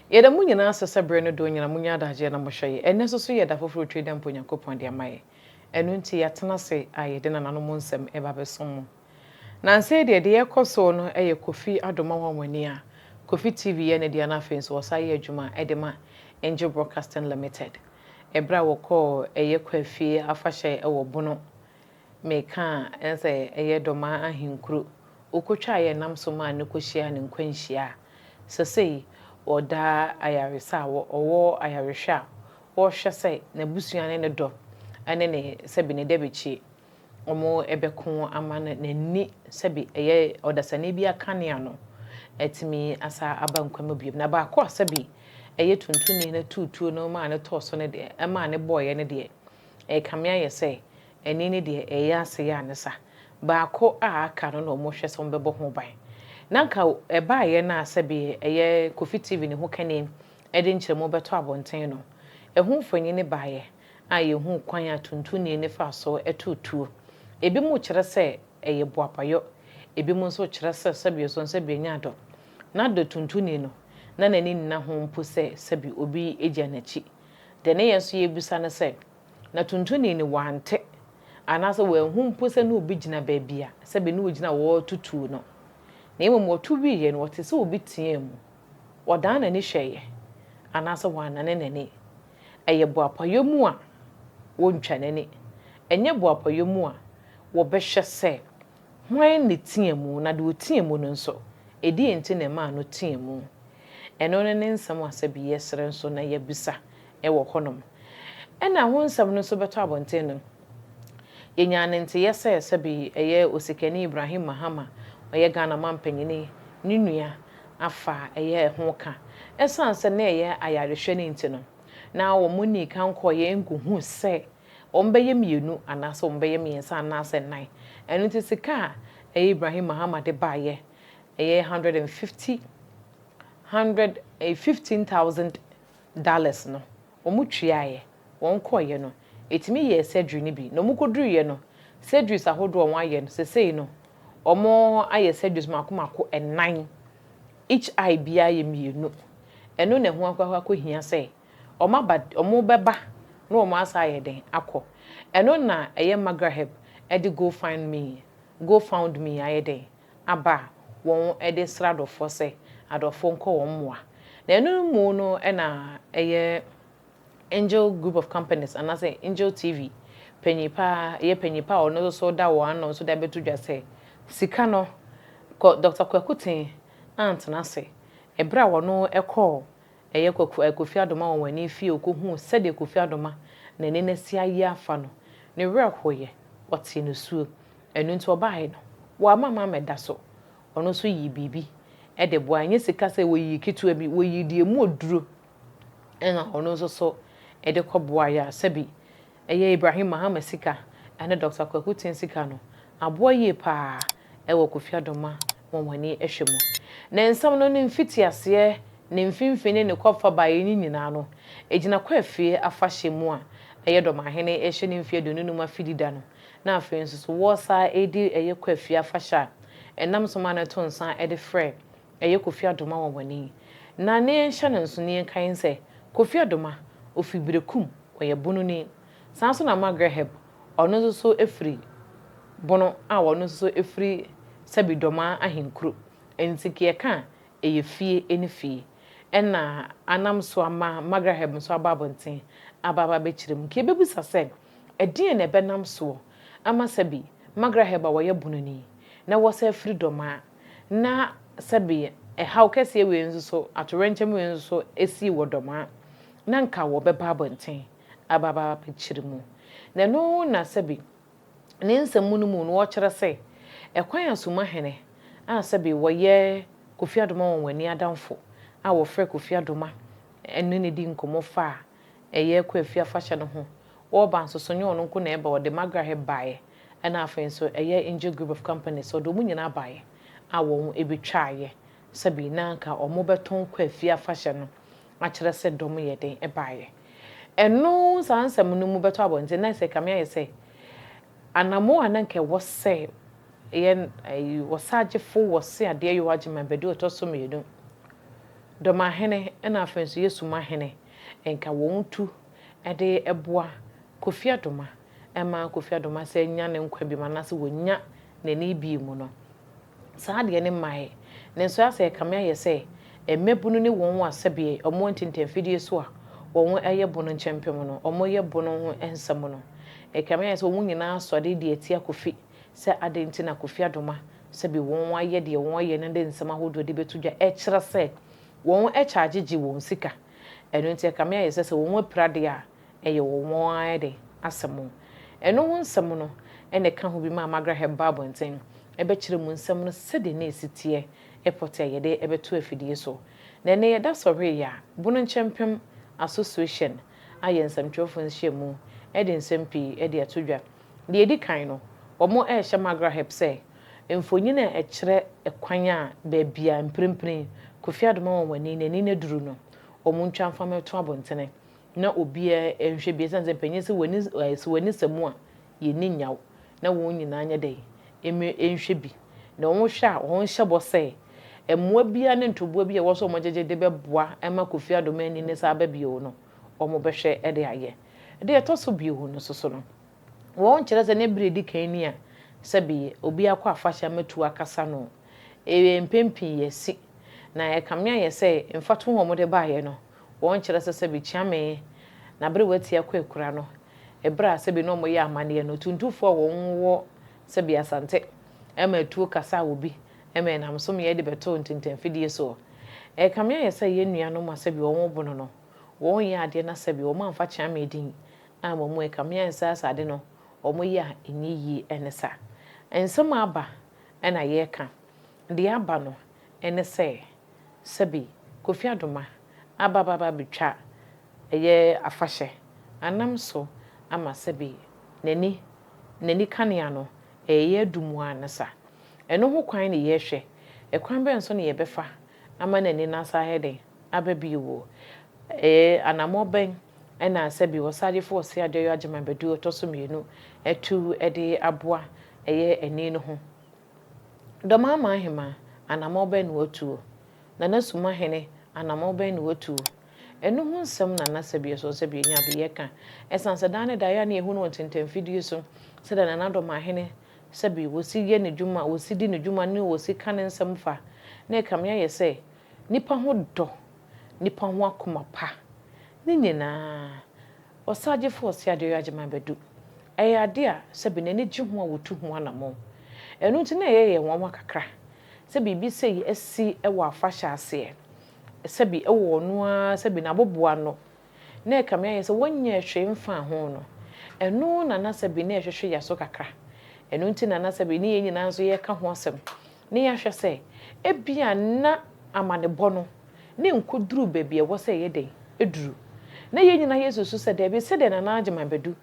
Yɛda mo nyinaa ase sɛ berɛ no dɔ nyina monya adagyeɛ na mohwɛ yɛ. Ɛnnɛ nso so yɛ da foforɔ Twe Dɛ Mpo Nyankopɔn de ama yɛ. Ɛno nti yɛatena ase a yɛde nananom nsɛm reba abɛsom mo. Nansa yi deɛ, deɛ ɛrekɔ soɔ no yɛ Kofi Adomah Nwanwani a Kofi TV yɛ ne dea na afei nso ɔsan yɛ adwuma de ma Angel Broadcasting Limited. Ɛberɛ a wɔkɔɔ ɛyɛ Kwafie afahyɛ wɔ Bono, meka a ɛne sɛ ɛyɛ Dɔmaa Ahenkuro, ɔkɔtwaa yɛn nam so maa no kɔhyiaa ne nkwanhyia a sɛsɛi ɔda ayaresa a ɔwɔ ayarehwɛ a ɔrehwɛ sɛ n'abusua ne ne dɔ ne ne sɛbi ne dabikyie wɔbɛko ama no n'ani sɛbi ɛyɛ ɔdasani bi akanea no atumi asa aba nkwa mu bio. Na baako a sɛbi ɛyɛ tuntuni no tuutuo no maa no tɔɔ so no deɛ, ɛmaa no bɔeɛ no deɛ, ɛrekame ayɛ sɛ ani no deɛ ɛreyɛ asɛe a ne sa. Baako a aka no na wɔhwɛ sɛ wɔbɛbɔ ho ban. Na anka ɛbaeɛ no a sɛbi ɛyɛ Kofi TV ne ho kani de nkyerɛmu bɛtɔ abɔnten no, ɛho mfonini baeɛ a yɛhuu kwan a tuntuni no faa so too tuo. Ebinom kyerɛ sɛ ɛyɛ boapayɔ, ebinom nso kyerɛ sɛ sɛbi ɔsɔ sɛbi ɛnyɛ adɔ. Na dɔ tuntuni no, na n'ani nna ho mpo sɛ sɛbi obi gya n'akyi. Deɛ ne yɛn nso yɛrebisa ne sɛ, na tuntuni no wante anaasɛ wanhu mpo sɛ na obi gyina baabi a sɛbi na ɔgyina hɔ reto tuo no? Na mmom ɔto wieeɛ no, ɔte sɛ obi teaa mu. Ɔdan n'ani hwɛeɛ anaasɛ wannane n'ani? Ɛyɛ boapayɔ mu a wɔntwa n'ani. Ɛnyɛ boapayɔ mu a wɔbɛhwɛ sɛ hwan na ɛtea mu, na deɛ ɔtea mu no nso, ɛdeɛn nti na ɛmaa no tea mu. Ɛno ne ne nsɛm a sɛbi yɛsrɛ nso na yɛabisa wɔ hɔnom. Ɛna ho nsɛm no nso bɛtɔ abɔnten no, yɛnyaa ne nteyɛ sɛ sɛbi ɛyɛ osikani Ibrahim Mahama, ɔyɛ Ghana mampanyini, ne nua afa a ɛyɛ ɛho ka. Ɛsiane sɛ na ɛyɛ ayarehwɛ no nti no, na wɔn nnii kan nkɔeɛ nkɔhuu sɛ wɔbɛyɛ mmienu anaasɛ wɔbɛyɛ mmiɛnsa anaasɛ nnan. Ɛno nti sika a ɛyɛ Ibrahim Mahama de baeɛ, ɛyɛ 150, $115,000 no, wɔtuaeɛ. Wɔkɔeɛ no, ɛtumi yɛɛ surgery no bi. Na wɔkɔduruiɛ no, surgeries ahodoɔ a wɔayɛ no, seesei no, wɔayɛ surgeries mmaako mmaako nnan. Each eye biara yɛ mmienu. Ɛno na ɛho akɔ akɔhia sɛ wɔaba wɔbɛba na wɔn asa ayɛ den akɔ. Ɛno na ɛyɛ Magraheb de Go Find Me, Go Found Me ayɛ den aba a wɔde srɛ adɔfoɔ sɛ adɔfoɔ nkɔ wɔn mmoa. Na ɛno mu no na ɛyɛ Angel Group of Companies anaasɛ Angel TV panyin pa ɛyɛ panyin pa a ɔno nso so da wɔn ano nso de abɛto dwa sɛ sika no kɔ Dr. Kwaku Tee antena ase ɛberɛ a wɔno kɔɔ ɛyɛ Kwaku Kofi Adoma wɔ wɔn ani fie ɔkɔhuu sɛdeɛ Kofi Adoma n'ani no asi ayɛ afa no, ne werɛ hoeɛ, ɔtee nusuo. Ɛno nti ɔbaeɛ no, wamma mammɛda so. Ɔno nso yii biribi de boaeɛ. Ɛnyɛ sika sɛ wɔyii ketewa bi, wɔyii deɛ ɛmu ɔduro ɛna ɔno nso so de kɔboaeɛ a sɛbi ɛyɛ Ibrahim Mahama sika ne Dɔkta Kwaku Ten sika no aboa yie pa ara wɔ Kofi Adomah nwanwani hwɛ mu. Ne nsɛm no ne mfitiaseɛ, ne mfimfini ne ne kɔfa baeɛ no nyinaa no, ɛgyina Kwafie afahyɛ mu a ɛyɛ Dɔmahene rehyɛ ne mfeɛ 25 afidi da no, na afei nso so wɔresan redi ɛyɛ Kwafie afahyɛ a ɛnam so ma no to nsa de frɛ ɛyɛ Kofi Adomah nwanwani. Na ne yɛnhyɛ no nso ne yɛnkae sɛ Kofi Adomah, ɔfiri Berekum, ɔyɛ Bononi. Saa nso na Magreheb, ɔno nso so firi Bono a ɔno nso so firi Sɛbi Dɔmaa ahenkuro. Nti nka yɛka a, ɛyɛ fie ne fie. Ɛna anam so ama Magreheb nso aba abɔnten aba aba abɛkyerɛ mu. Nka yɛbɛbisa sɛ, ɛdeɛn na ɛbɛnam soɔ ama Sɛbi Magreheb a ɔyɛ Bononi na wɔsan firi Dɔmaa na sɛbe ɛhaw kɛseɛ wei nso so, atoyerɛnkyɛm wei nso so sii wɔ Dɔmaa, na nka wɔbɛba abɔnten aba aba abɛkyerɛ mu. Na ɛno na sɛbe ne nsɛm mu no mu no wɔkyerɛ sɛ, ɛkwan a Sumahene a sɛbe wɔyɛ Kofi Adoma Nwanwani adamfo a wɔfrɛ Kofi Adoma ne no di nkɔmmɔ faa ɛyɛ Kwafi afahyɛ no ho, wɔreba nso so nyɛ ɔno nko na ɛba, ɔde Magraheb baeɛ, ɛna afei nso ɛyɛ Angel Group of Companies, ɔde wɔn nyinaa baeɛ a wɔn bɛtwaeɛ sɛbi na anka wɔbɛtɔn Kwafi afahyɛ no akyerɛ sɛ dɔm yɛ den baeɛ. Ɛno saa nsɛm no mu bɛtɔ abɔnten na sɛ kame ayɛ sɛ anammɔn a na anka ɛwɔ sɛ yɛ ɛyi Ɔsagyefo Wɔse Adeɛ Yɔ Agyeman Badu ɔtɔ so mmienu, Dɔmahene ɛna afei nso yɛ Sumahene nka wɔn tu de boa Kofi Adoma ma Kofi Adoma sɛ nya ne nkwa biom anaasɛ wɔnya n'ani bio mu no. Saa deɛ no mmaeɛ. Nanso asɛ ɛkame ayɛ sɛ mmabunu ne wɔn a sɛdeɛ wɔwɔ ntintanfidie so a wɔyɛ bono nkyɛmpem no, wɔyɛ bono ho nsɛm no, ɛkame ayɛ sɛ wɔn nyinaa sɔre de atia Kofi sɛ adɛn nti na Kofi Adoma sɛdeɛ wɔayɛ deɛ wɔyɛ no de nsɛm ahodoɔ de bɛto dwa ɛkyerɛ sɛ wɔn kyagye gye wɔn sika. Ɛno nti ɛkame ayɛ sɛ sɛ wɔn apira deɛ a, ɛyɛ wɔn ara de asɛm. Ɛno ho nsɛm no na ɛka ho bi ma Magraheb ba abɔnten bɛkyerɛ mu nsɛm no sɛdeɛ na ɛsi teɛ pɔtee a yɛde bɛto afidie so. Na ɛnnɛ yɛda sɔree a Bono Nkyɛmpem Association ayɛ nsɛmtwerɛfoɔ nhyiamu de nsɛm pii de ato dwa. Deɛ ɛdi kan no, wɔrehyɛ Magraheb sɛ mfonini a ɛkyerɛ kwan a baabi a mprempren Kofi Adoma Nwanwani n'ani no aduru no, wɔntwa mfa mmɛto abɔntene na obiara nhwɛ bi esiane sɛ mpanyin sɛ w'ani sɛ w'ani sɛ mu a yɛnni nyaw na wɔn nyinaa nyɛ dɛn mme nhwɛ bi na wɔn hwɛ a wɔn hyɛ bɔ sɛ mmoa biara ne ntoboa bi a ɛwɔ sɛ wɔn gyegye de bɛboa ma Kofi Adoma ani ne saa aba bio no wɔn bɛhwɛ de ayɛ. Deɛ ɛtɔ so bio no nso so no wɔn kyerɛ sɛ ne bere edi kan ni a sɛbi obi akɔ afahyɛ amatu akasa no ɛyɛ mpɛn pii yɛasi na ɛkame ayɛ sɛ mfatoho a wɔde baeɛ no Wɔnkyerɛ sɛ sɛbi Kyeame na bere wati akɔ akura no, bere a sɛbi na wɔyɛ amanneɛ no, tuntufoɔ a wɔn wɔ sɛbi Asante ma atuo kasaa wɔ bi ma ɛnam so ma yɛde bɛtoo ntentanfidie soɔ. Ɛrekame ayɛ sɛ yɛn nuanom a sɛbi wɔn wɔ Bono no, wɔn yɛ adeɛ na sɛbi wɔn amfa Kyeame din amma mu, ɛkame ayɛ sɛ asɛ ade no wɔn yɛ a ɛnyɛ yie ne sa. Nsɛm a aba na yɛreka. Deɛ aba no ne sɛ sɛbi Kofi Adoma aba aba aba abɛtwa ɛyɛ afahyɛ anam so ama sɛbi n'ani n'ani kanea no ɛyɛ adum ara ne sa. Ɛno ho kwan ne yɛrehwɛ, ɛkwan bɛn so na yɛbɛfa ama n'ani no asan ayɛ dɛn aba bio o? Ɛyɛ anammɔn bɛn na sɛbi Ɔsagyefo Ɔseadeɛyɔ Agyeman Badu ɔtɔ so mmienu atu de aboa ɛyɛ ani no ho? Dɔm ama ahema, anammɔn bɛn na watu o? Nana Sumahene, anammɔn bɛn na watu o? Ɛno ho nsɛm na na sɛbi ɛsɔ sɛbi enya bi yɛka. Ɛsan sɛ daa ne daa yɛ a na yɛhu no wɔ ntentamfidie so sɛdeɛ Nana Dɔmahene sɛbi wɔsi yɛ ne dwuma, wɔsi di ne dwuma ne wɔsi ka ne nsɛm fa. Na ɛkame ayɛ sɛ nipa ho dɔ, nipa ho akoma pa ne nyinaa Ɔsagyefo Ɔseadeɛ Agyeman Badu, ɛyɛ ade a sɛbe n'ani gye ho a wɔtu ho anammɔn. Ɛno nti na ɛyɛ yɛn nwanwa kakra sɛ biribi sei asi wɔ afahyɛ aseɛ, sɛbe wɔ ɔno ara sɛbe n'aboboano, na ɛkame ayɛ sɛ wɔnyɛɛ hwee mfaa ho no. Ɛno na na sɛbe na ɛhwehwe yɛn aso kakra. Ɛno nti na na sɛbe ne yɛn nyinaa nso yɛreka ho asɛm na yɛahwɛ sɛ ebia na amanebɔ no ne nkoduru baabi a ɛwɔ sɛ ɛyɛ dɛn duru. Na yɛn nyinaa yɛsusu sɛ dabi, sɛdeɛ Nana Agyeman Badu,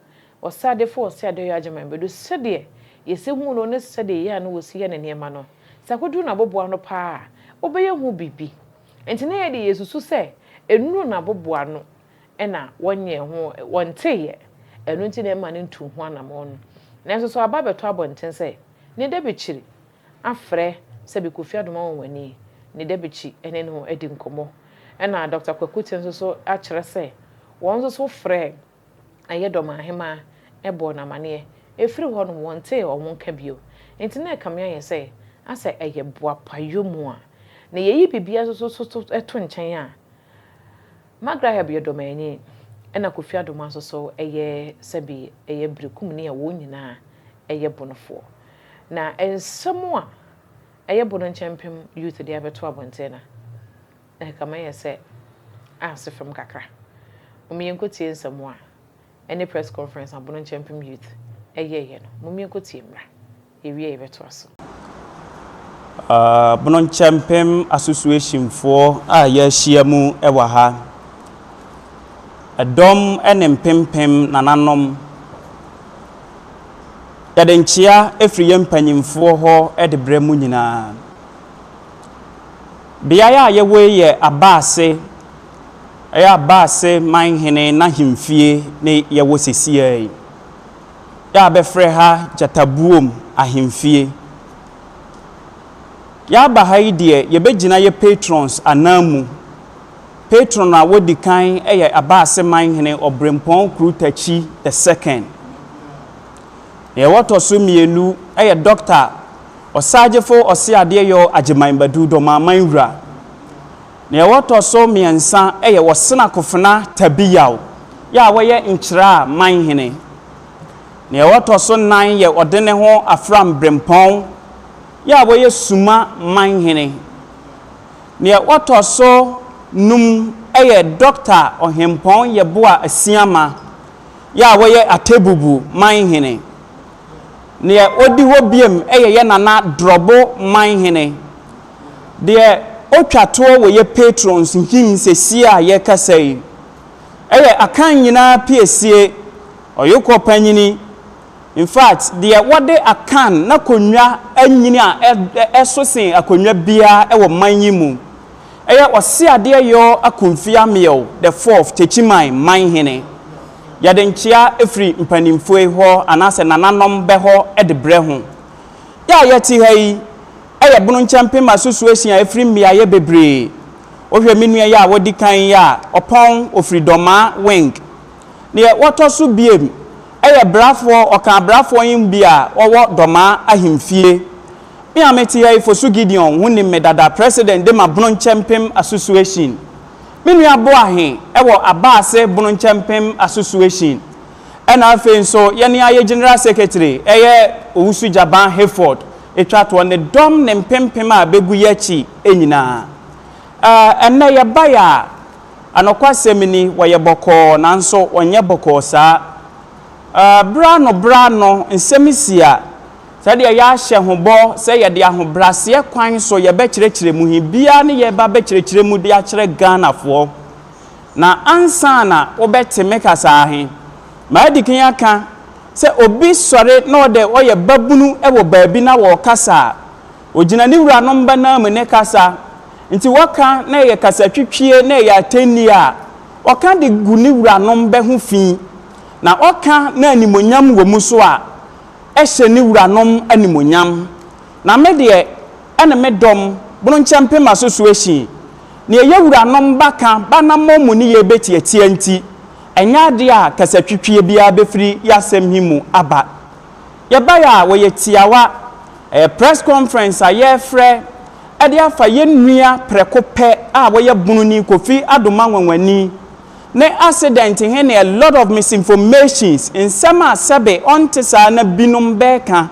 Ɔsadefo Ɔseadeɔyɔ Agyeman Badu, sɛdeɛ yɛsi hu no ne sɛdeɛ yɛ a na ɔsi yɛ ne nneɛma no, sɛ akɔduru n'aboboano paa a, ɔbɛyɛ ho biribi. Nti na yɛn deɛ yɛsusu sɛ ɛnnuru n'aboboano na wɔnyɛɛ ho, wɔnteeɛ, ɛno nti na ɛmma no ntuu ho anammɔn no. Nanso so aba abɛtɔ abɔnten sɛ ne dabikyiri afrɛ sɛ bi Kofi Adoma Nwanwani ne Dabikyi ne no adi nkɔmmɔ. Ɛna Dɔkta Kwaku Tse nso so akyerɛ sɛ wɔn nso so frɛɛ Ayɛdɔm Ahemaa bɔɔ no amaneɛ. Ɛfiri hɔ no wɔntee wɔn nka bio. Nti na ɛkame ayɛ sɛ asɛ ɛyɛ boapayɔ mu a na yɛyi biribiara nso so to nkyɛn a, Magraheb yɛ dɔmanyi ɛna Kofi Adoma nso so yɛ sɛbi ɛyɛ Berekumni a wɔn nyinaa yɛ Bonofoɔ. Na nsɛm a ɛyɛ Bono Nkyɛmpem Youth de abɛto abɔnten no, na ɛkame ayɛ sɛ ase fam kakra. Mom yɛnkɔtie nsɛm a ɛne press conference a Bono Nkyɛmpem Youth yɛeɛ no. Mom yɛnkɔtie mmra. Yɛwie a yɛbɛtoa so. Bono Nkyɛmpem Associationfoɔ a yɛahyia mu wɔ ha. Ɛdɔm ne mpempem nananom. Yɛde nkyea firi yɛn mpanyimfoɔ hɔ de brɛ mo nyinaa. Beaeɛ a yɛwɔ yi yɛ Abaase, ɛyɛ Abaase Manhene n'ahemfie ne yɛwɔ sesiaa yi. Yɛ a bɛfrɛ ha Gyatabuom ahemfie. Yɛaba ha yi deɛ, yɛbɛgyina yɛ patrons ananmu. Patron a wodi kan yɛ Abaase Manhene Ɔbrempɔn Kuru Takyi the second. Deɛ wɔtɔ so mmienu yɛ Dɔkta Ɔsaagyefo Ɔseadeɛyɔ Agyeman Badu Dɔmaaman Wura. Deɛ wɔtɔ so mmiɛnsa yɛ Ɔsena Kofena Tabiyaw yɛ a wɔyɛ Nkyerɛ Manhene. Deɛ wɔtɔ so nan yɛ Ɔdeneho Afram Brempɔn yɛ a wɔyɛ Suma Manhene. Deɛ wɔtɔ so num yɛ Dɔkta Ɔhempɔn Yeboah Asiama yɛ a wɔyɛ Atebubu Manhene. Deɛ ɔdi hɔ biem yɛ yɛ Nana Drɔbo Manhene. Deɛ ɔtwa toɔ wɔ yɛ patrons him sesie a yɛkasa yi ɛyɛ Akan nyinaa piesie Ɔyokɔ panyini. In fact, deɛ wɔde Akan n'akonnwa anyini a ɛso sen akonnwa biara wɔ man yi mu ɛyɛ Ɔseadeɛyɔ Akumfi Ameyaw the fourth, Tekyiman Manhene. Yɛde nkyea efiri mpanimfoɔ yi hɔ anaasɛ nananom bɛ hɔ de brɛ ho. Yɛ a yɛte ha yi ɛyɛ Bono Nkyɛmpem Association a ɛfiri mmeaeɛ bebree. Wohwɛ me nua yi a wɔdi kan yi a, Ɔpɔn, ofiri Dɔmaa Wing. Neɛ wɔtɔ so biem ɛyɛ Brafoɔ, ɔka Abrafoɔ yi bi a wɔwɔ Dɔmaa ahemfie. Me a mete ha yi, Fosu Gideon, ho nim me dada, president de ma Bono Nkyɛmpem Association. Me nua Boahe ɛwɔ Abaase Bono Nkyɛmpem Association. Ɛna afei nso yɛne ayɛ general secretary ɛyɛ Owusu Gyaban Hayford etwa toɔ ne dɔm ne mpempem a bɛgu yɛ akyi nyinaa. Ɛnnɛ yɛbaeɛ a, anɔkwasɛm ni, wɔyɛ bɔkɔɔ nanso wɔnyɛ bɔkɔɔ saa. Berɛ ano berɛ ano nsɛm si a, sɛdeɛ yɛahyɛ ho bɔ sɛ yɛde ahobrɛaseɛ kwan so yɛbɛkyerɛkyerɛ mu he, biara ne yɛba bɛkyerɛkyerɛ mu de akyerɛ Ghanafoɔ. Na ansa na wobɛte me kasaa he, maadi kan aka sɛ obi sɔre na ɔde ɔyɛ babunu wɔ baabi na wɔrekasa a, ogyina ne wuranom banam mu ne kasa. Nti wɔka na ɛyɛ kasatwitwie na ɛyɛ atɛnnie a, ɔka de gu ne wuranom bɛ ho fi. Na ɔka na animonyam wɔ mu so a, ɛhyɛ ne wuranom animonyam. Na me deɛ, ɛne me dɔm, Bono Nkyɛmpem Association, nea ɛyɛ wuranom baka banammɔn mu ne yɛ bɛtiatia nti, ɛnyɛ adeɛ a kasatwitwie biara bɛfiri yɛ asɛm he mu aba. Yɛbaeɛ a, wɔyɛ tiawa. Ɛyɛ press conference a yɛrefrɛ ɛde afa yɛn nua prɛko pɛ a wɔyɛ Bononi Kofi Adoma Nwanwani ne accident he ne a lot of misinformations, nsɛm a sɛbe ɔnte saa na binom bɛɛka.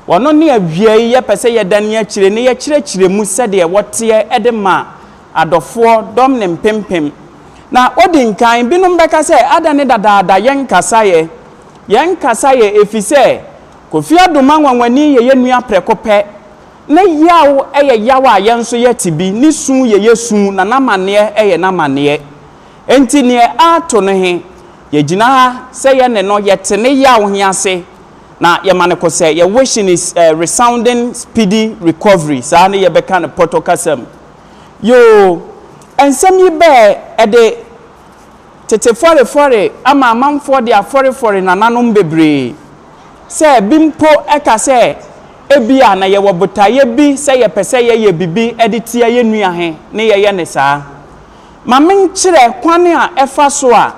Wɔno ne awia yi yɛpɛ sɛ yɛdane akyire ne yɛkyerɛkyerɛ mu sɛdeɛ wɔteɛ de ma adɔfoɔ dɔm ne mpempem. Na odi nkan, binom bɛka sɛ ada ne dadaada yɛn kasaeɛ. Yɛn kasaeɛ ɛfiri sɛ Kofi Adoma Nwanwani yɛ yɛn nua prɛko pɛ. Ne yaw yɛ yaw a yɛn nso yɛte bi, ne su yɛ yɛ su, na n'amanneɛ yɛ n'amanneɛ. Enti neɛ aato no he, yɛgyina ha sɛ yɛne no yɛte ne yaw he ase, na yɛma no kosɛ, yɛ wish no resounding speedy recovery, saa ne yɛbɛka no pɔtɔ kasa mu. Yoo, nsɛm yi bɛɛ ɛde tete fɔrefɔre ama amanfoɔ de afɔrefɔre nananom bebree. Sɛ bi mpo ɛka sɛ ebia na yɛwɔ botaeɛ bi sɛ yɛpɛ sɛ yɛyɛ bibi de tia yɛ nua he ne yɛyɛ ne saa. Ma menkyerɛ kwane a ɛfa so a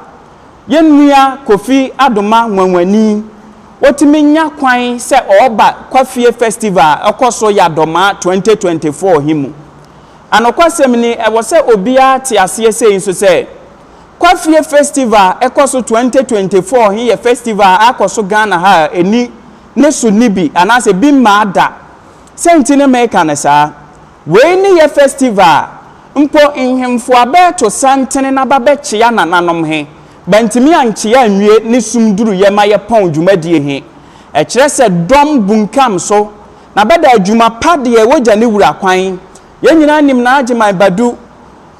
yɛn nua Kofi Adoma Nwanwani wɔtumi nya kwan sɛ ɔɔba Kwafie Festival a ɛkɔ so Yadoma 2024 he mu. Anokwasɛm ni, ɛwɔ sɛ obiara te aseɛ sei nso sɛ, Kwafie Festival a ɛkɔ so 2024 he yɛ festival a akɔ so Ghana ha a ɛni ne so ni bi anaasɛ bi mmaa da. Sɛ nti ne meeka no saa? Wei ne yɛ festival a mpo nhemfo a bɛɛto santene na ba bɛkyea nananom he, bɛntumi ankyea anwie ne sum duruyɛ ma yɛpɔn dwumadie he. Ɛkyerɛ sɛ dɔm bunkam so na bɛda adwuma pa deɛ wogya ne wura kwan. Yɛn nyinaa nim Naa Agyeman Badu,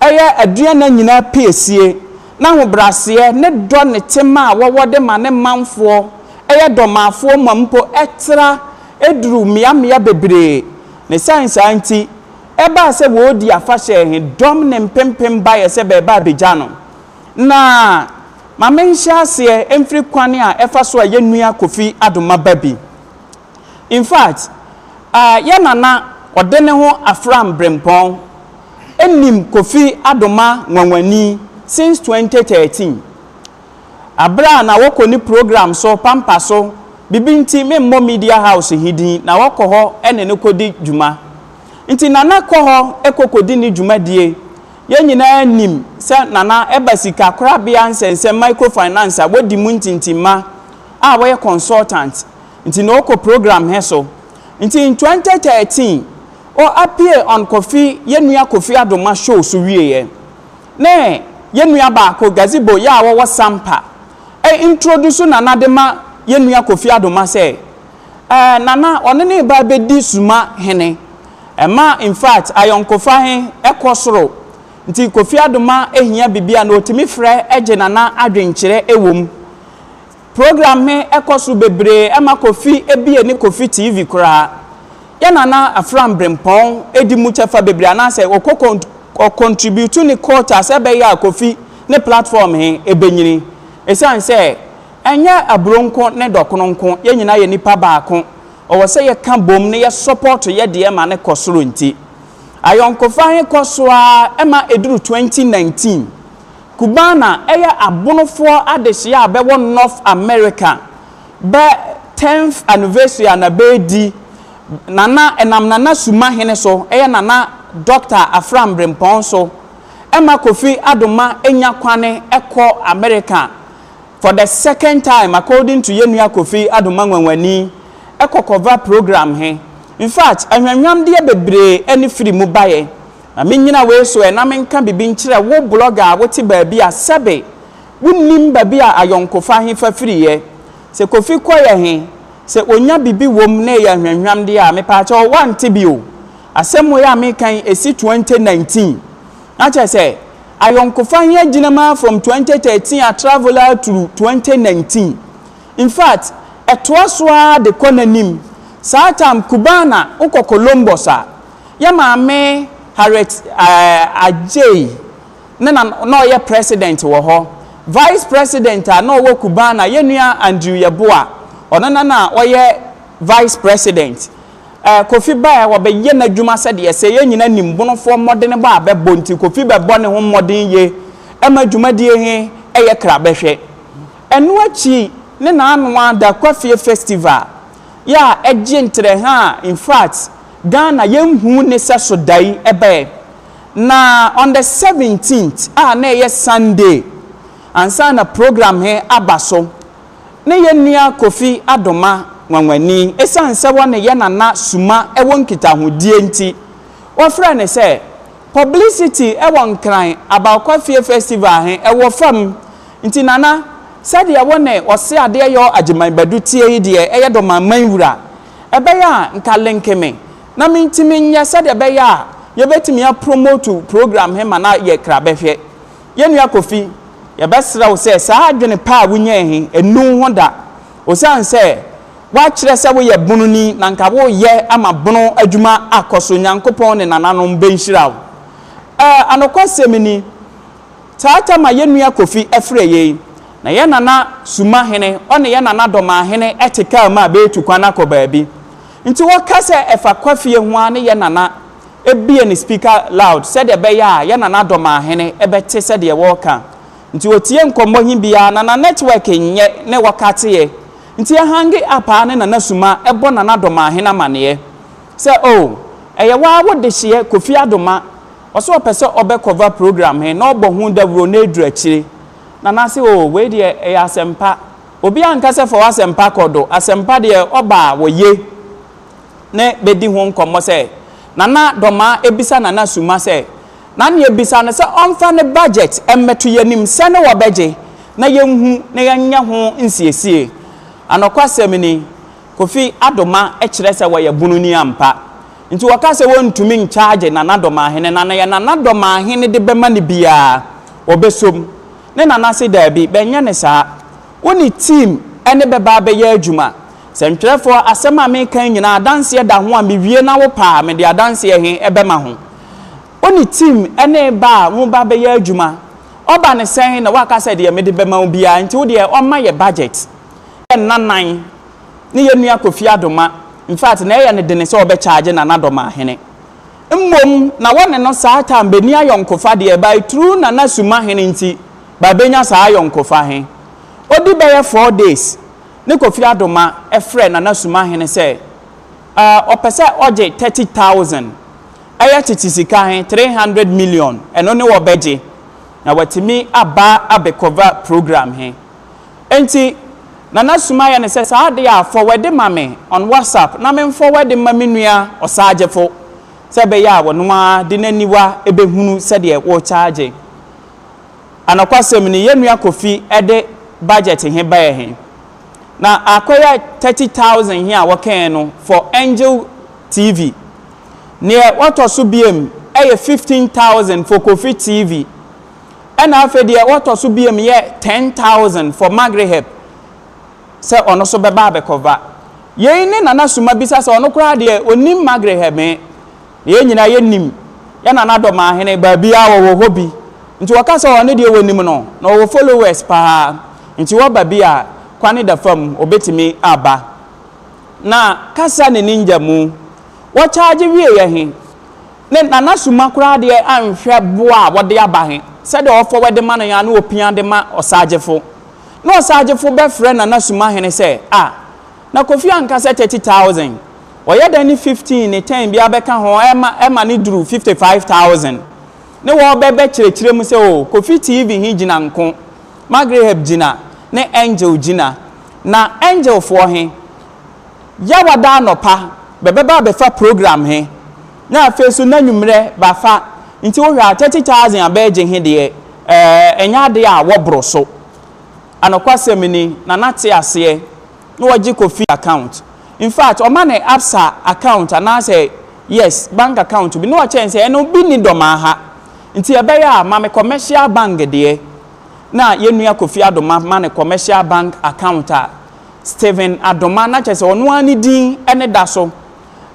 ɛyɛ aduana nyinaa piesie, n'ahobraseɛ, ne dɔ ne tema a wɔwɔ de ma ne manfoɔ, ɛyɛ dɔmaafoɔ ma mpo ɛtra ɛduru mmeammea bebree. Ne sane saa nti, ɛbaa sɛ wɔredi afahyɛ he, dɔm ne mpempem baeɛ sɛ bɛɛba abɛgya no. Na ma menhyɛ aseɛ mfiri kwane a ɛfa so a yɛn nua Kofi Adoma ba bi. In fact, yɛ nana. ɔde ne ho Afram Brempɔn nim Kofi Adoma Nwanwani since 2013. Aberɛ a na wɔkɔ ne program so pampa so, bibi nti memmɔ media house he din, na wɔkɔ hɔ ne no kɔdi dwuma. Nti Nana kɔ hɔ kɔ kɔdi ne dwumadie. Yɛn nyinaa nim sɛ Nana ɛba sika korabea nsɛnsɛm microfinance a wɔdi mu ntintimma a wɔyɛ consultant nti na ɔkɔ program he so. Nti in 2013 ɔ appear on Kofi, yɛn nua Kofi Adoma show so wieɛ ne yɛn nua baako Gazebo yɛ a wɔwɔ Sampa ɛ introduce Nana de ma yɛn nua Kofi Adoma sɛ Nana ɔne ne ba bɛdi Suma hene. Ɛma in fact ayɔnkofa he ɛkɔ soro nti Kofi Adoma ehia bibi a na otumi frɛ ɛgye Nana adwenkyerɛ ɛwɔ mu. Program he ɛkɔ so bebree ɛma Kofi ebie ne Kofi TV koraa. Yɛ Nana Afram Brempɔn edi mu kyɛfa bebree anaasɛ ɔkɔ ɔcontribute ne quota sɛ ɛbɛyɛ a Kofi ne platform he ebenyini, esiane sɛ ɛnyɛ aburo nko ne dɔkono nko, yɛn nyinaa yɛ nipa baako, ɔwɔ sɛ yɛka bom ne yɛ support yɛ deɛ ma ne kɔ soro. Nti ayɔnkofa he kɔ so a ɛma eduru 2019 Cubana ɛyɛ abonofoɔ adehyia a bɛwɔ North America bɛ 10th anniversary a na bɛɛdi. Nana ɛnam Nana Suma hene so, ɛyɛ Nana Dr. Afram Brempɔn so, ɛma Kofi Adoma enya kwane ɛkɔ America for the second time, according to yɛn nua Kofi Adoma Nwanwani, ɛkɔ cover program he. In fact, ahwamhwamdeɛ bebree ɛne firi mu baeɛ. Na menyina wei so ɛ na menka bibi nkyerɛ wo blogger a wote baabi a sɛbe wonnim baabi a ayɔnkofa he fa firiɛ. Sɛ Kofi kɔyɛ he sɛ onya bibi wom na ɛyɛ ahwamhwamdeɛ a, mepaakyɛw, wante bi o. Asɛm wei a mekan ɛsi 2019 na kyerɛ sɛ ayɔnkofa he agyina ma from 2013 a travel to 2019. In fact, ɛtoa so ara de kɔ n'anim. Saa time Cubana wokɔ Columbus a, yɛ maame Harriet Agyei ne na ɔyɛ president wɔ hɔ. Vice president a na ɔwɔ Cubana, yɛ nua Andrew Yeboa, ɔno na ɔyɛ vice president. Kofi baa wɔbɛyɛ n'adwuma sɛdeɛ sɛ yɛn nyinaa nim bonofoɔ mmɔden bɔ a bɛbɔ, nti Kofi bɛbɔ ne ho mmɔden yie ɛma dwumadie he ɛyɛ kra bɛhwɛ. Ɛno akyi ne n'ano da Kwafie Festival yɛ a ɛgye ntrɛ ha a, in fact, Ghana yɛnhu ne sɛ so da yi ɛbɛɛ na on the 17th a na ɛyɛ Sunday ansa na program he aba so ne yɛn nua Kofi Adoma Nwanwani, ɛsiane sɛ wɔne yɛ Nana Suma ɛwɔ nkitahodie nti, wɔfrɛ ne sɛ publicity ɛwɔ Nkran Abakwafie Festival he ɛwɔ fam. Nti Nana, sɛdeɛ wɔne ɔse adeɛ yɛ Agyeman Badu tie yi deɛ ɛyɛ dɔmaman wura, ɛbɛyɛ a nka link me na mentumi nyɛ sɛdeɛ ɛbɛyɛ a yɛbɛtumi apromote program he ma na yɛ kra bɛhwɛ. Yɛn nua Kofi, yɛbɛsrɛ wo sɛ saa adwene pa a wonyaa he enu ho da, osiane sɛ woakyerɛ sɛ woyɛ bononi na nka woyɛ ama bono adwuma akɔ so. Nyankopɔn ne nananom bɛnhyira wo. Anokwasɛm ni, saa tam a yɛn nua Kofi ɛfrɛ yɛn na yɛn Nana Suma hene, ɔne yɛn Nana Dɔmaa hene ɛte kaa mu a bɛɛtu kwan akɔ baabi, nti wɔka sɛ ɛfa Kwafie ho a ne yɛn Nana ebie ne speaker loud sɛdeɛ ɛbɛyɛ a yɛn Nana Dɔmaa hene ɛbɛte sɛdeɛ wɔreka. Nti otie nkɔmmɔ hi biara Nana network nyɛ ne wɔka teɛ, nti ɛhang up a ne Nana Suma ɛbɔ Nana Dɔmaa hene amaneɛ sɛ o ɛyɛ waa wode hyeɛ Kofi Adoma ɔsɛ ɔpɛ sɛ ɔbɛ cover program he na ɔbɔ ho dawuro na eduru akyire. Nana sɛ o wei deɛ ɛyɛ asɛmpa, obi anka sɛ fa w'asɛmpa kɔ do, asɛmpa deɛ ɔba a wɔye ne bɛdi ho nkɔmmɔ. Sɛ Nana Dɔmaa ebisa Nana Suma sɛ na ne ebisa no sɛ ɔmfa ne budget mmɛto yɛnim sɛ ne wɔbɛgye na yɛnhu na yɛnyɛ ho nsiesie. Anɔkwasɛm ni, Kofi Adoma kyerɛ sɛ wɔyɛ bononi ampa, nti wɔka sɛ wɔntumi nkyagye Nana Dɔmaahene na yɛ Nana Dɔmaahene de bɛma no biara wɔbɛsom ne Nana se daabi, bɛnyɛ ne saa, wo ne team ne bɛba bɛyɛ adwuma. Sɛ ntwerɛfoɔ, asɛm a meka nyinaa adanseɛ da ho a mewie na wo paa mede adanseɛ he ɛbɛma ho. Wo ne team ne ba a ho ba bɛyɛ adwuma, ɔba ne sɛn na woaka sɛ deɛ mede bɛma wo biara, nti wo deɛ ɔma yɛ budget nnanan ne yɛ nua Kofi Adoma. In fact, na ɛyɛ ne dene sɛ ɔbɛkyagye Nana Dɔmaahene. Mmom na wɔne no saa time bɛnni ayɔnkofa deɛ, by through Nana Sumahene nti bɛabɛnya saa ayɔnkofa he. Odi bɛyɛ 4 days ne Kofi Adoma frɛ Nana Sumahene sɛ ɔpɛ sɛ ɔgye 30,000, ɛyɛ tete sika he 300 million, ɛno ne wɔbɛgye na watumi aba abɛcover program he. Enti Nana Suma yɛ ne sɛ saa adeɛ a forward ma me on WhatsApp na me forward ma me nua Ɔsaagyefo sɛ ɛbɛyɛ a wɔno ara de n'aniwa ɛbɛhunu sɛdeɛ wɔrekyagye. Anɔkwasɛm ni, yɛn nua Kofi ɛde budget he bɛyɛ he na akɔyɛ 30,000 he a wɔkɛn no for Angel TV. Neɛ wɔtɔ so biem ɛyɛ 15,000 for Kofi TV, ɛna afei deɛ wɔtɔ so biem yɛ 10,000 for Magreheb sɛ ɔno nso bɛba abɛcover. Yei ne Nana Suma bisa sɛ ɔno koraa deɛ onim Magreheb he. Na yɛn nyinaa yɛnim yɛn Nana Dɔmaahene, baabiara wɔwɔ hɔ bi, nti wɔka sɛ ɔno deɛ wɔnim no na ɔwɔ followers paa, nti wɔba bi a kwane da fam obɛtumi aba. Na kasa ne ninja mu wɔkyaagye wieɛ he ne Nana Suma koraa deɛ anhwɛ boa a wɔde aba he sɛdeɛ ɔfɔwɔ ma no yɛn a na wɔpia de ma Ɔsaagyefo, na Ɔsaagyefo bɛfrɛ Nana Suma hene sɛ, a na Kofi anka sɛ 30,000, ɔyɛ dɛn ne 15 ne 10 bi abɛka ho ɛma ne duru 55,000? Ne wɔbɛbɛ kyerɛkyerɛ mu sɛ o Kofi TV he gyina nko, Magreheb gyina ne Angel gyina, na Angelfoɔ he Yawada anɔpa bɛbɛba abɛfa program he, na afei so n'anwummerɛ bafa. Nti wohwɛ a 30,000 abɛɛgye he deɛ, ɛnyɛ adeɛ a wɔboro so. Anokwasɛm ni, Nana te aseɛ na wɔgye Kofi account. In fact, ɔma ne Absa account anaasɛ yes, bank account bi na ɔkyɛn sɛ ɛno bi ni Dɔmaa ha, nti ɛbɛyɛ a ma me Commercial Bank deɛ. Na yɛnua Kofi Adoma ma ne Commercial Bank account a Stephen Adoma, na kyerɛ sɛ ɔno ara ne din ne da so,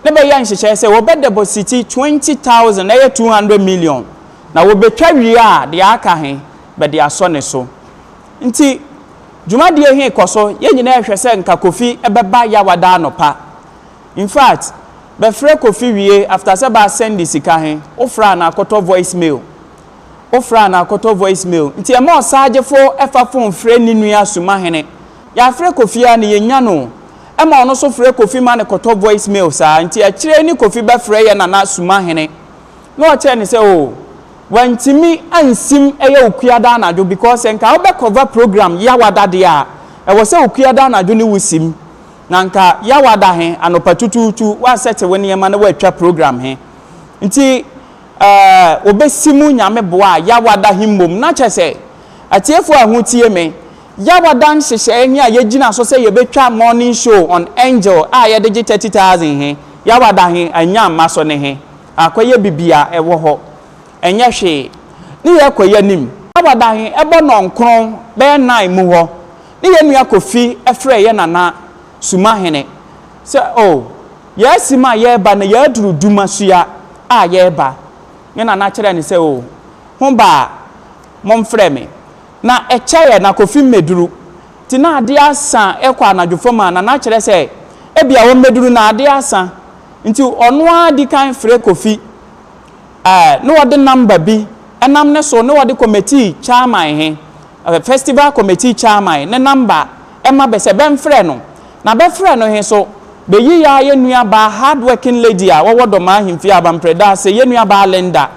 ne bɛyɛ nhyehyɛe sɛ wɔbɛ deposit 20,000, ɛyɛ 200 million, na wɔbɛtwa wie a deɛ aka he bɛde asɔ ne so. Nti dwumadie he kɔ so, yɛn nyinaa hwɛ sɛ nka Kofi bɛba Yawada anɔpa. In fact, bɛfrɛ Kofi wie after sɛ baa send sika he, wofrɛ a na akɔtɔ voice mail, wofrɛ a na akɔtɔ voice mail. Nti ɛma Ɔsaagyefo ɛfa phone frɛ ne nua Sumahene, yɛafrɛ Kofi a ne yɛnya no, ɛma ɔno nso frɛ Kofi ma ne kɔtɔ voice mail saa. Nti akyire ne Kofi bɛfrɛ yɛ Nana Sumahene na ɔkyerɛ ne sɛ o wantumi ansim ɛyɛ Okuada anadwo, because nka wobɛcover program Yawada deɛ a, ɛwɔ sɛ Okuada anadwo ne wosim, na nka Yawada he anɔpa tutuutu woasɛte wo nneɛma na woatwa program he. Nti wɔbɛsi mu Nyame boa a Yawada he mmom. Na kyerɛ sɛ atiefoɔ a ho tie me, Yawada nhyehyɛeɛ he a yɛgyina so sɛ yɛbɛtwa morning show on Angel a yɛde gye 30,000 he, Yawada he anya mma so ne he akɔyɛ bibia ɛwɔ hɔ, ɛnyɛ hwee ne yɛkɔ yɛnim. Yawada he ɛbɔ 9 bɛyɛ 9 mu hɔ ne yɛn nua Kofi ɛfrɛ yɛ Nana Sumahene sɛ o yɛasi mu a yɛreba na yɛaduru Dumasua a yɛreba. Ne Nana kyerɛ ne sɛ o ho ba a momfrɛ me. Na ɛkyɛeɛ na Kofi mmɛduru, nti na adeɛ asa ɛkɔ anadwo fam a Nana kyerɛ sɛ ebia wɔmmɛduru na adeɛ asa. Nti ɔno ara di kan frɛ Kofi na wɔde number bi ɛnam ne so ne wɔde committee chairman he, festival committee chairman ne number ɛma bɛ sɛ bɛmfrɛ no. Na bɛfrɛ no he so bɛyi yɛ a yɛ nua baa, hard working lady a wɔwɔ Dɔmaa ahemfie Abamprɛda ase, yɛ nua baa Linda,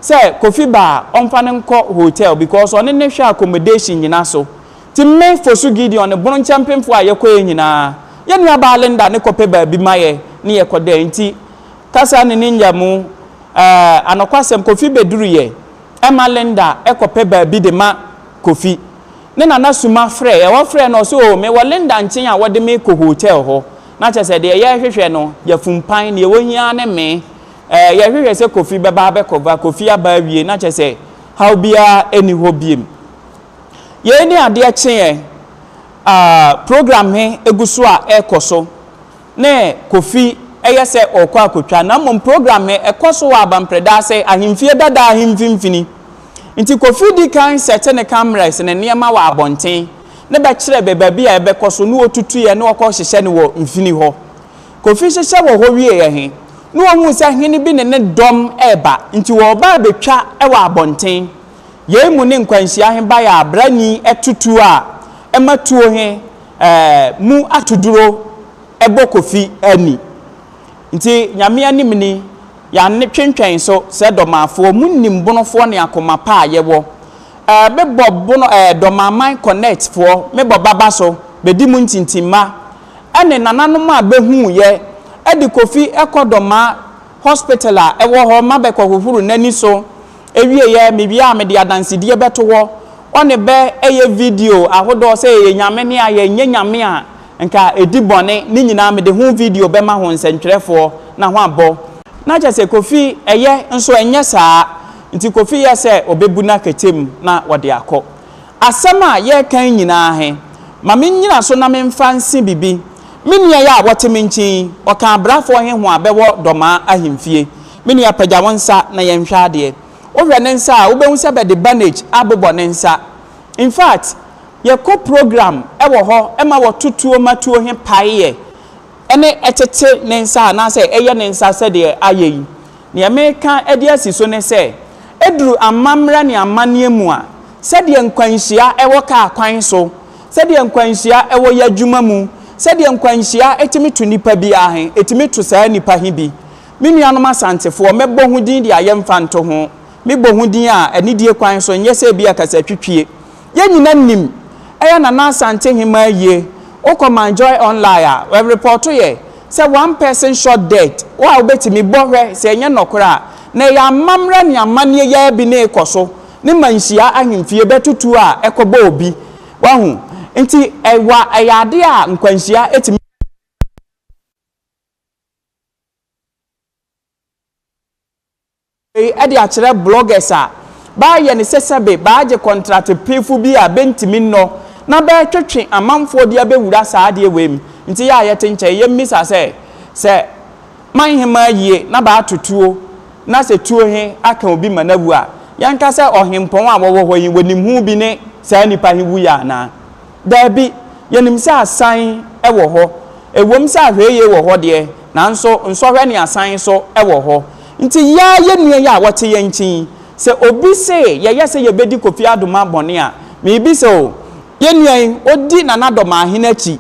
sɛ Kofi baa ɔmfa no nkɔ hotel because ɔne ne hwɛ accommodation nyina so. Nti me Fosu Gideon ne bono nkyɛn mpemfoɔ a yɛkɔ yɛ nyinaa, yɛ nua baa Linda ne kɔpɛ baabi ma yɛ ne yɛkɔ dɛ. Nti kasa ne ne nya mu anɔkwasɛm, Kofi bɛduru yɛ ɛma Linda ɛkɔpɛ baabi de ma Kofi. Ne Nana Suma frɛ ɛwɔ frɛ no ɔsɛ o mewɔ Linda nkyɛn a wɔde me kɔ hotel hɔ. Na kyerɛ sɛ deɛ yɛrehwehwɛ no yɛfumpan, deɛ wɔhia ne me yɛhwehwɛ sɛ Kofi bɛba abɛcover. Kofi aba awie, na kyerɛ sɛ haw biara ɛni hɔ biem. Yɛn ne adeɛ kyeeɛ, program he egu so a ɛrekɔ so ne Kofi ɛyɛ sɛ ɔrekɔ akotwa, na mmom program he ɛkɔ so wɔ Abamprɛda ase ahemfie dada ahemfimfini. Nti Kofi di kan sɛte ne cameras ne nneɛma wɔ abɔnten ne bɛkyerɛ bɛ baabi a ɛbɛkɔ so, ne wɔtutuiɛ ne wɔkɔ hyehyɛ no wɔ mfini hɔ. Kofi hyehyɛ wɔ hɔ wieɛ he. Ne wɔhuu sɛ hene bi ne ne dɔm reba, nti wɔreba abɛtwa wɔ abɔnten. Yei mu ne nkwanhyia he baeɛ a brani to tuo a ɛma tuo he mu atoduro bɔ Kofi ani. Nti Nyame anim ni, yɛanne twentwɛn so sɛ Dɔmaafoɔ, monim Bonofoɔ ne akoma pa a yɛwɔ. Eh, mebɔ Bono eh, Dɔmaaman Connect foɔ, mebɔ baba so, bɛdi mu ntintimma, ɛne nananom a bɛhuu yɛ, de Kofi kɔ Dɔmaa Hospital a ɛwɔ hɔ ma bɛkɔhohoro n'ani so. Ɛwieɛ, mewie a mede adansedie bɛto hɔ. Ɔne bɛ yɛ video ahodoɔ sɛ yɛyɛ Nyame ne a yɛnyɛ Nyame a nka ɛdi bɔne, ne nyinaa mede ho video bɛma ho nsɛntwerɛfoɔ na ho abɔ. Na kyerɛ sɛ Kofi ɛyɛ nso ɛnyɛ saa, nti Kofi yɛ sɛ ɔbɛbu no akɛtɛ mu na ɔde akɔ. Asɛm a yɛreka yi nyinaa he, ma mennyina so na memfa nse bibi. Me nua yi a ɔte me nkyen yi, ɔka abrafoɔ he ho a bɛwɔ Dɔmaa ahemfie. Me nua, pagya wo nsa na yɛnhwɛ adeɛ. Wohwɛ ne nsa a, wobɛhu sɛ bɛde bandage abobɔ ne nsa. In fact, yɛkɔ program wɔ hɔ ma wɔto tuo ma tuo he paeɛ ne ɛtete ne nsa anaasɛ ɛyɛ ne nsa sɛdeɛ ayɛ yi. Deɛ mereka de asi so ne sɛ, ɛduru amammerɛ ne amanneɛ mu a, sɛdeɛ nkwanhyia wɔ kaa kwan so, sɛdeɛ nkwanhyia wɔ yɛn adwuma mu, sɛdeɛ nkwanhyia tumi to nnipa biara he, ɛtumi to saa nnipa he bi. Me nuanom Asantefoɔ, mɛbɔ ho din de ayɛ mfantoho. Mebɔ ho din a, anidie kwan so, nyɛ sɛ ebia kasatwitwie. Yɛn nyina nim ɛyɛ Nana Asante Hemaa yie. Wokɔ My Joy Online a, wɔ repɔto yɛ sɛ one person shot dead. Wo a wobɛtumi, bɔ hwɛ sɛ ɛnyɛ nɔkorɛ a. Na ɛyɛ amammerɛ ne amanneɛ yi ara bi na ɛrekɔ so ne Manhyia ahemfie bɛto tuo a ɛkɔbɔ obi. Wahu? Nti ɛwa, ɛyɛ adeɛ a nkwanhyia tumi. Wei de akyerɛ bloggers a bɛayɛ no sɛ sɛbe bɛagye kɔntrate pefo bi a bɛntumi nnɔ na bɛretwetwe amanfoɔ de abɛwura saa adeɛ wei mu. Nti yɛ a yɛte nkyɛn yɛmmisa sɛ, sɛ man hemaa yie na bɛato tuo na sɛ tuo he aka obi ma no awu a, yɛnka sɛ ɔhempɔn a wɔwɔ hɔ yi wɔnim ho bi ne saa nipa he wuiɛ anaa? Dabi, yɛnim sɛ asan wɔ hɔ. Ɛwom sɛ ahwɛyie wɔ hɔ deɛ, nanso nsɔhwɛ ne asan nso wɔ hɔ. Nti yɛ ara yɛn nua yi a ɔte yɛn nkyen yi, sɛ obi se yɛyɛ sɛ yɛbɛdi Kofi Adoma bɔne a, merebisa o, yɛn nua yi, ɔdi Nana Dɔmaahene akyi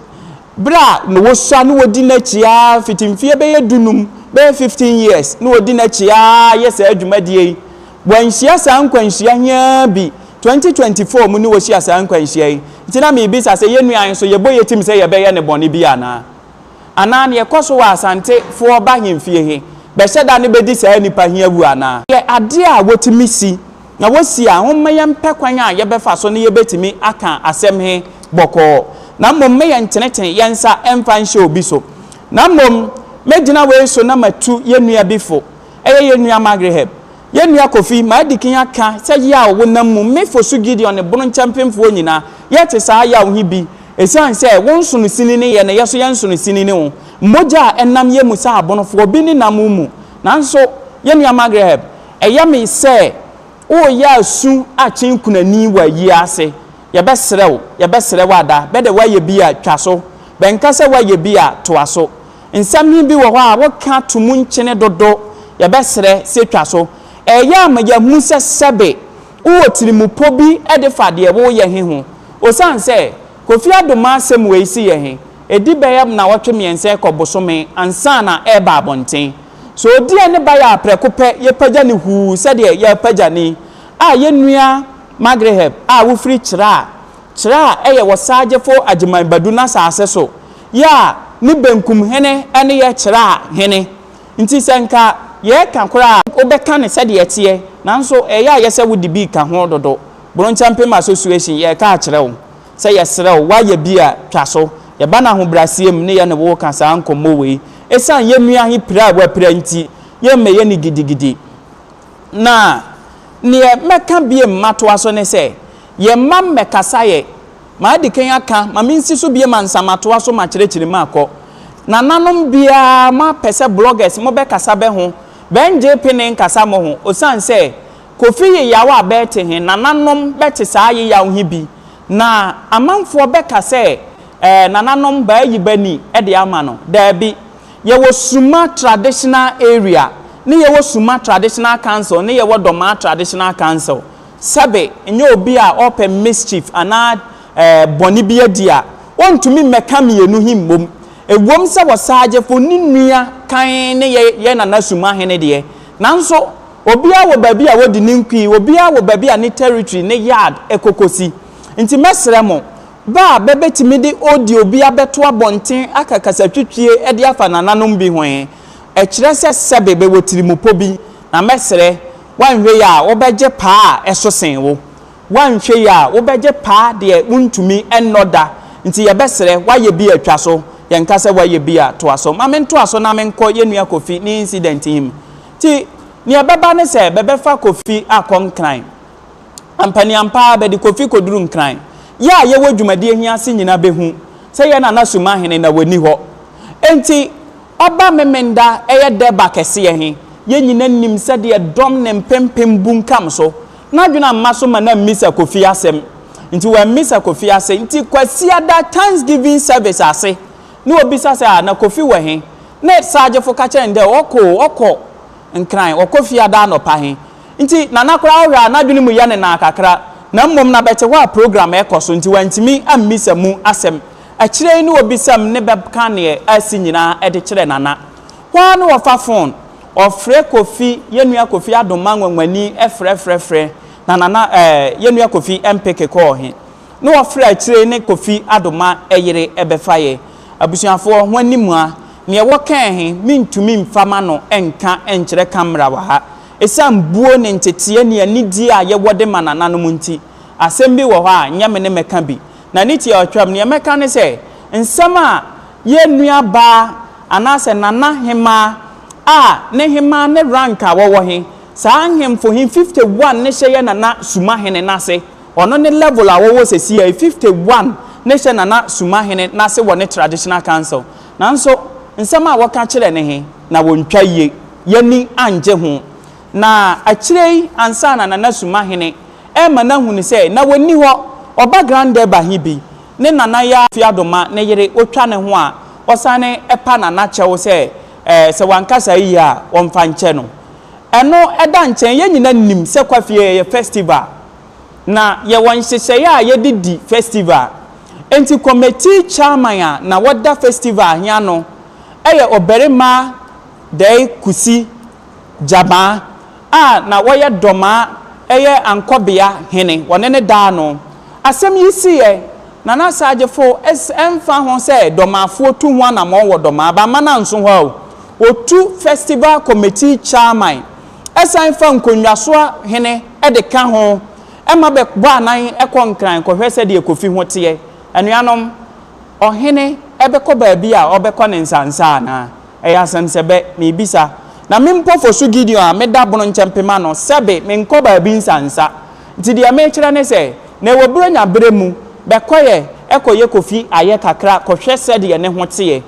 berɛ a na wɔsua na wɔdi n'akyi ara fiti mfeɛ bɛyɛ dunum, bɛyɛ 15 years, na wɔdi n'akyi ara yɛ saa dwumadie yi. Wanhyia saa nkwanhyia heaa bi. 2024 mu ne wɔhyia saa nkwanhyia yi. Nti na merebisa sɛ yɛn nua yi nso yɛbɔ yɛ tim sɛ yɛbɛyɛ no bɔne bi anaa? Anaa neɛ ɛkɔ so wɔ Asante foɔ ba hemfie he, bɛhyɛ da ne bɛdi saa nipa he awu anaa? Yɛ adeɛ a wɔtumi si, na wɔsi a, homma yɛmpɛ kwan a yɛbɛfa so ne yɛbɛtumi aka asɛm he bɔkɔɔ, na mmom mma yɛntenetene yɛ nsa mfa nhyɛ obi so. Na mmom mɛgyina wei so na matu yɛn nua bi fo, ɛyɛ yɛn nua Magreheb. Yɛn nua Kofi, madi kan aka sɛ yaw wonam mu, me Fosu Gideon ne Bono nkyɛmpemfoɔ nyinaa, yɛte saa yaw he bi. Esiane sɛ wo nsono sini ne yɛ na yɛ nso yɛn nsono sini ne wo. Mogya a ɛnam yɛn mu sɛ abonofoɔ bi ne nam wo mu. Nanso, yɛn nua Magreheb, ɛyɛ me sɛ woreyɛ asu akyen kunani wɔ ayie ase. Yɛbɛsrɛ wo, yɛbɛsrɛ wo ada, bɛdɛ woayɛ bi a, twa so. Bɛnka sɛ woayɛ bi a, toa so. Nsɛm he bi wɔ hɔ a woka to mu nkyene dodo, yɛbɛsrɛ sɛ twa so. Ɛɛyɛ ama yɛahu sɛ sɛbe wowɔ tirimupɔ bi de fa deɛ woreyɛ he ho. Osiane sɛ Kofi Adomah asɛm wei siiɛ he, edi bɛyɛ nnawɔtwe mmiɛnsa rekɔ bosome ansa na ɛreba abɔnten. So odiɛ ne baeɛ a prɛko pɛ yɛpagya no huu sɛdeɛ yɛrepagya no yi a yɛn nua Magreheb a wofiri Kyerɛ a Kyerɛ a ɛyɛ wɔ Sagyefo Agyeman Badu n'asaase so yɛ a ne benkum hene ne yɛ Kyerɛ a hene. Nti sɛ nka yɛreka koraa a, wobɛka no sɛdeɛ ɛteɛ, nanso ɛyɛ a yɛ sɛ wode bi reka ho dodo. Bronkyɛmpem Association, yɛreka akyerɛ wo sɛ yɛsrɛ wo, woayɛ bi a, twa so. Yɛba no ahobrɛaseɛ mu ne yɛne wo reka saa nkɔmmɔ wei. Ɛsiane yɛn nua he pira a wapira nti, yɛmmɛyɛ no gidigidi. Na neɛ mɛka biem matoa so ne sɛ, yɛn mma mmɛkasa yɛ. Madi kan aka, ma mensi so biem ansa matoa so makyerɛkyerɛ mu akɔ. Nananom biara moapɛ sɛ bloggers mobɛkasa bɛ ho, bɛngye pene nkasa mo ho, osiane sɛ Kofi yeyaw a bɛɛte he, nananom bɛte saa yeyaw he bi, na amanfoɔ bɛka sɛ ɛɛ nananom bɛayi bɛ ani de ama no. Daabi. Yɛwɔ Suma Traditional Area, ne yɛwɔ Suma Traditional Council, ne yɛwɔ Dɔmaa Traditional Council. Sɛbe, nyɛ obi a ɔɔpɛ mischief anaa ɛɛ bɔne bi adi a, ontumi mmɛka mienu he mmom. Ewom sɛ Ɔsaagyefo ne nua kann ne yɛ yɛ Nana Suma hene deɛ, nanso obiara wɔ baabi a odi ne nkui, obiara wɔ baabi a ne territory, ne yard kɔkɔsi. Nti mɛsrɛ mo, bɛ a bɛbɛtumi de audio bi abɛto abɔnten aka kasatwitwie de afa nananom bi ho he, ɛkyerɛ sɛ sɛbe bɛwɔ tirimupɔ bi, na mɛsrɛ, woanhwɛ yie a wobɛgye paa a ɛso sen wo. Woanhwɛ yie a wobɛgye paa deɛ wontumi nnɔ da. Nti yɛbɛsrɛ, woayɛ bi a twa so, yɛnka sɛ woayɛ bi a toa so. Ma mentoa so na menkɔ yɛn nua Kofi ne incident he mu. Nti neɛ ɛbɛba ne sɛ bɛbɛfa Kofi akɔ Nkran. Ampaniampa ara bɛde Kofi kɔduru Nkran. Yɛ a yɛwɔ dwumadie he ase nyina bɛhu sɛ yɛ Nana Sumahene na wɔnni hɔ. Enti ɔba Memenda ɛyɛ dɛba kɛseɛ he, yɛ nyina nim sɛdeɛ dɔm ne mpempem bunkam so. N'adwene amma so ma no ammisa Kofi asɛm. Nti wammisa Kofi ase. Nti Kwasiada Thanksgiving service ase ne ɔbisa sɛ, Ah, na Kofi wɔ he? Ne saagyefo ka kyerɛ no dɛ, Ɔkɔ o, ɔkɔ Nkran, ɔkɔ Fiada anɔpa he. Nti Nana koraa ɔhwɛ a n'adwene mu yɛ no naa kakra, na mmom na bɛte hɔ a program ɛkɔ so nti wantumi ammisa mu asɛm. Akyire yi ne ɔbisa mu ne bɛka neɛ asi nyinaa de kyerɛ Nana. Hɔ ara ne ɔfa phone, ɔfrɛ Kofi, yɛn nua Kofi Adomah nwanwani frɛfrɛfrɛ na Nana ɛɛ yɛn nua Kofi mpeke kɔɔ he. Ne ɔfrɛ akyire yi ne Kofi Adomah yere bɛfa yɛ. Abusuafoɔ, ho anim a, neɛ wɔkɛɛ he mentumi mfa m'ano nka nkyerɛ camera wɔ ha. Esiane buo ne nteteɛ ne anidie a yɛwɔ de ma nananom nti, asɛm bi wɔ hɔ a, nyɛ me ne mɛka bi. Na ne tiaatwam, neɛ mɛka ne sɛ, nsɛm a yɛn nuabaa anaasɛ nana hemaa a ne hemaa ne rank a wɔwɔ he, saa nhemfo he 51 ne hyɛ yɛ nana Sumahene no ase, ɔno ne level a wɔwɔ sesia yi, 51 ne hyɛ nana Sumahene no ase wɔ ne traditional council. Nanso nsɛm a wɔka kyerɛ no he, na wɔntwa yie. Y'ani angye ho. Na akyire yi ansa na Nana Sumahene rema no ahunu sɛ na wɔnni hɔ, ɔba Grandeba he bi ne Nana Yaa Fiadoma ne yere ɔtwa ne ho a ɔsane pa Nana kyɛw sɛ sɛ wankasa yie a ɔmfa nkyɛ no. Ɛno da nkyɛn, yɛn nyina nim sɛ Kwafie yɛ festival na yɛwɔ nhyehyɛeɛ a yɛde di festival. Enti committee chairman a na wɔda festival he ano yɛ ɔbarima Dɛe Kusi Gyabaa a na wɔyɛ Dɔmaa yɛ Ankɔbea hene, wɔne no daa ano. Asɛm yi siiɛ, Nana Asagyefo ɛmfa ho sɛ Dɔmaafoɔ tu ho anamɔn wɔ Dɔmaa, bamma no anso hɔ a o, wɔtu Festival Committee Chairman san fa Nkonnwasoa hene de ka ho ma bɛbɔ anan kɔ Nkran kɔhwɛ sɛdeɛ Kofi ho teɛ. Anuanom, ɔhene bɛkɔ baabi a ɔbɛkɔ ne nsansa anaa? Ɛyɛ asɛm sɛ bɛ, meebisa. Na me mpo Fosu Gideon a meda bono nkyɛmpema no, sɛbe menkɔ baabi nsansa. Nti deɛ meekyerɛ ne sɛ, na ɛwɔ Buronya berɛ mu, bɛkɔeɛ kɔyɛ Kofi ayɛ kakra kɔhwɛ sɛdeɛ ne ho teɛ.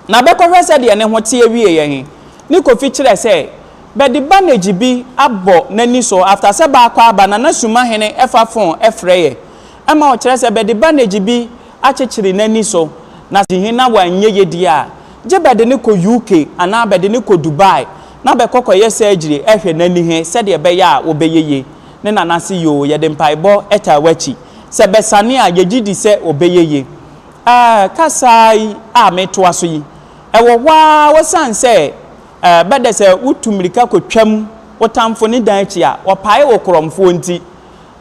Na bɛkɔhwɛ sɛdeɛ ne ho teɛ wieeɛ he, ne Kofi kyerɛ sɛ bɛde bandage bi abɔ n'ani so after sɛ bɛakɔ aba Nana Sumahene fa phone frɛeɛ ma ɔkyerɛ sɛ bɛde bandage bi akyekyere n'ani so na he na wanyɛ yɛ die a, gye bɛde no kɔ UK anaa bɛde no kɔ Dubai na bɛkɔ kɔyɛ surgery hwɛ n'ani he sɛdeɛ ɛbɛyɛ a ɔbɛyɛ ye. Ne nana se yoo, yɛde mpaebɔ taa w'akyi. Sɛ bɛsane a, yɛgye di sɛ ɔbɛyɛ ye. Ɛɛ, kasa yi a metoa so yi, ɛwɔ hɔ ara osiane sɛ ɛɛ, bɛdɛ sɛ wotu mmirika kɔtwam wo tamfo ne dan akyi a, wɔpae wo korɔmfoɔ nti.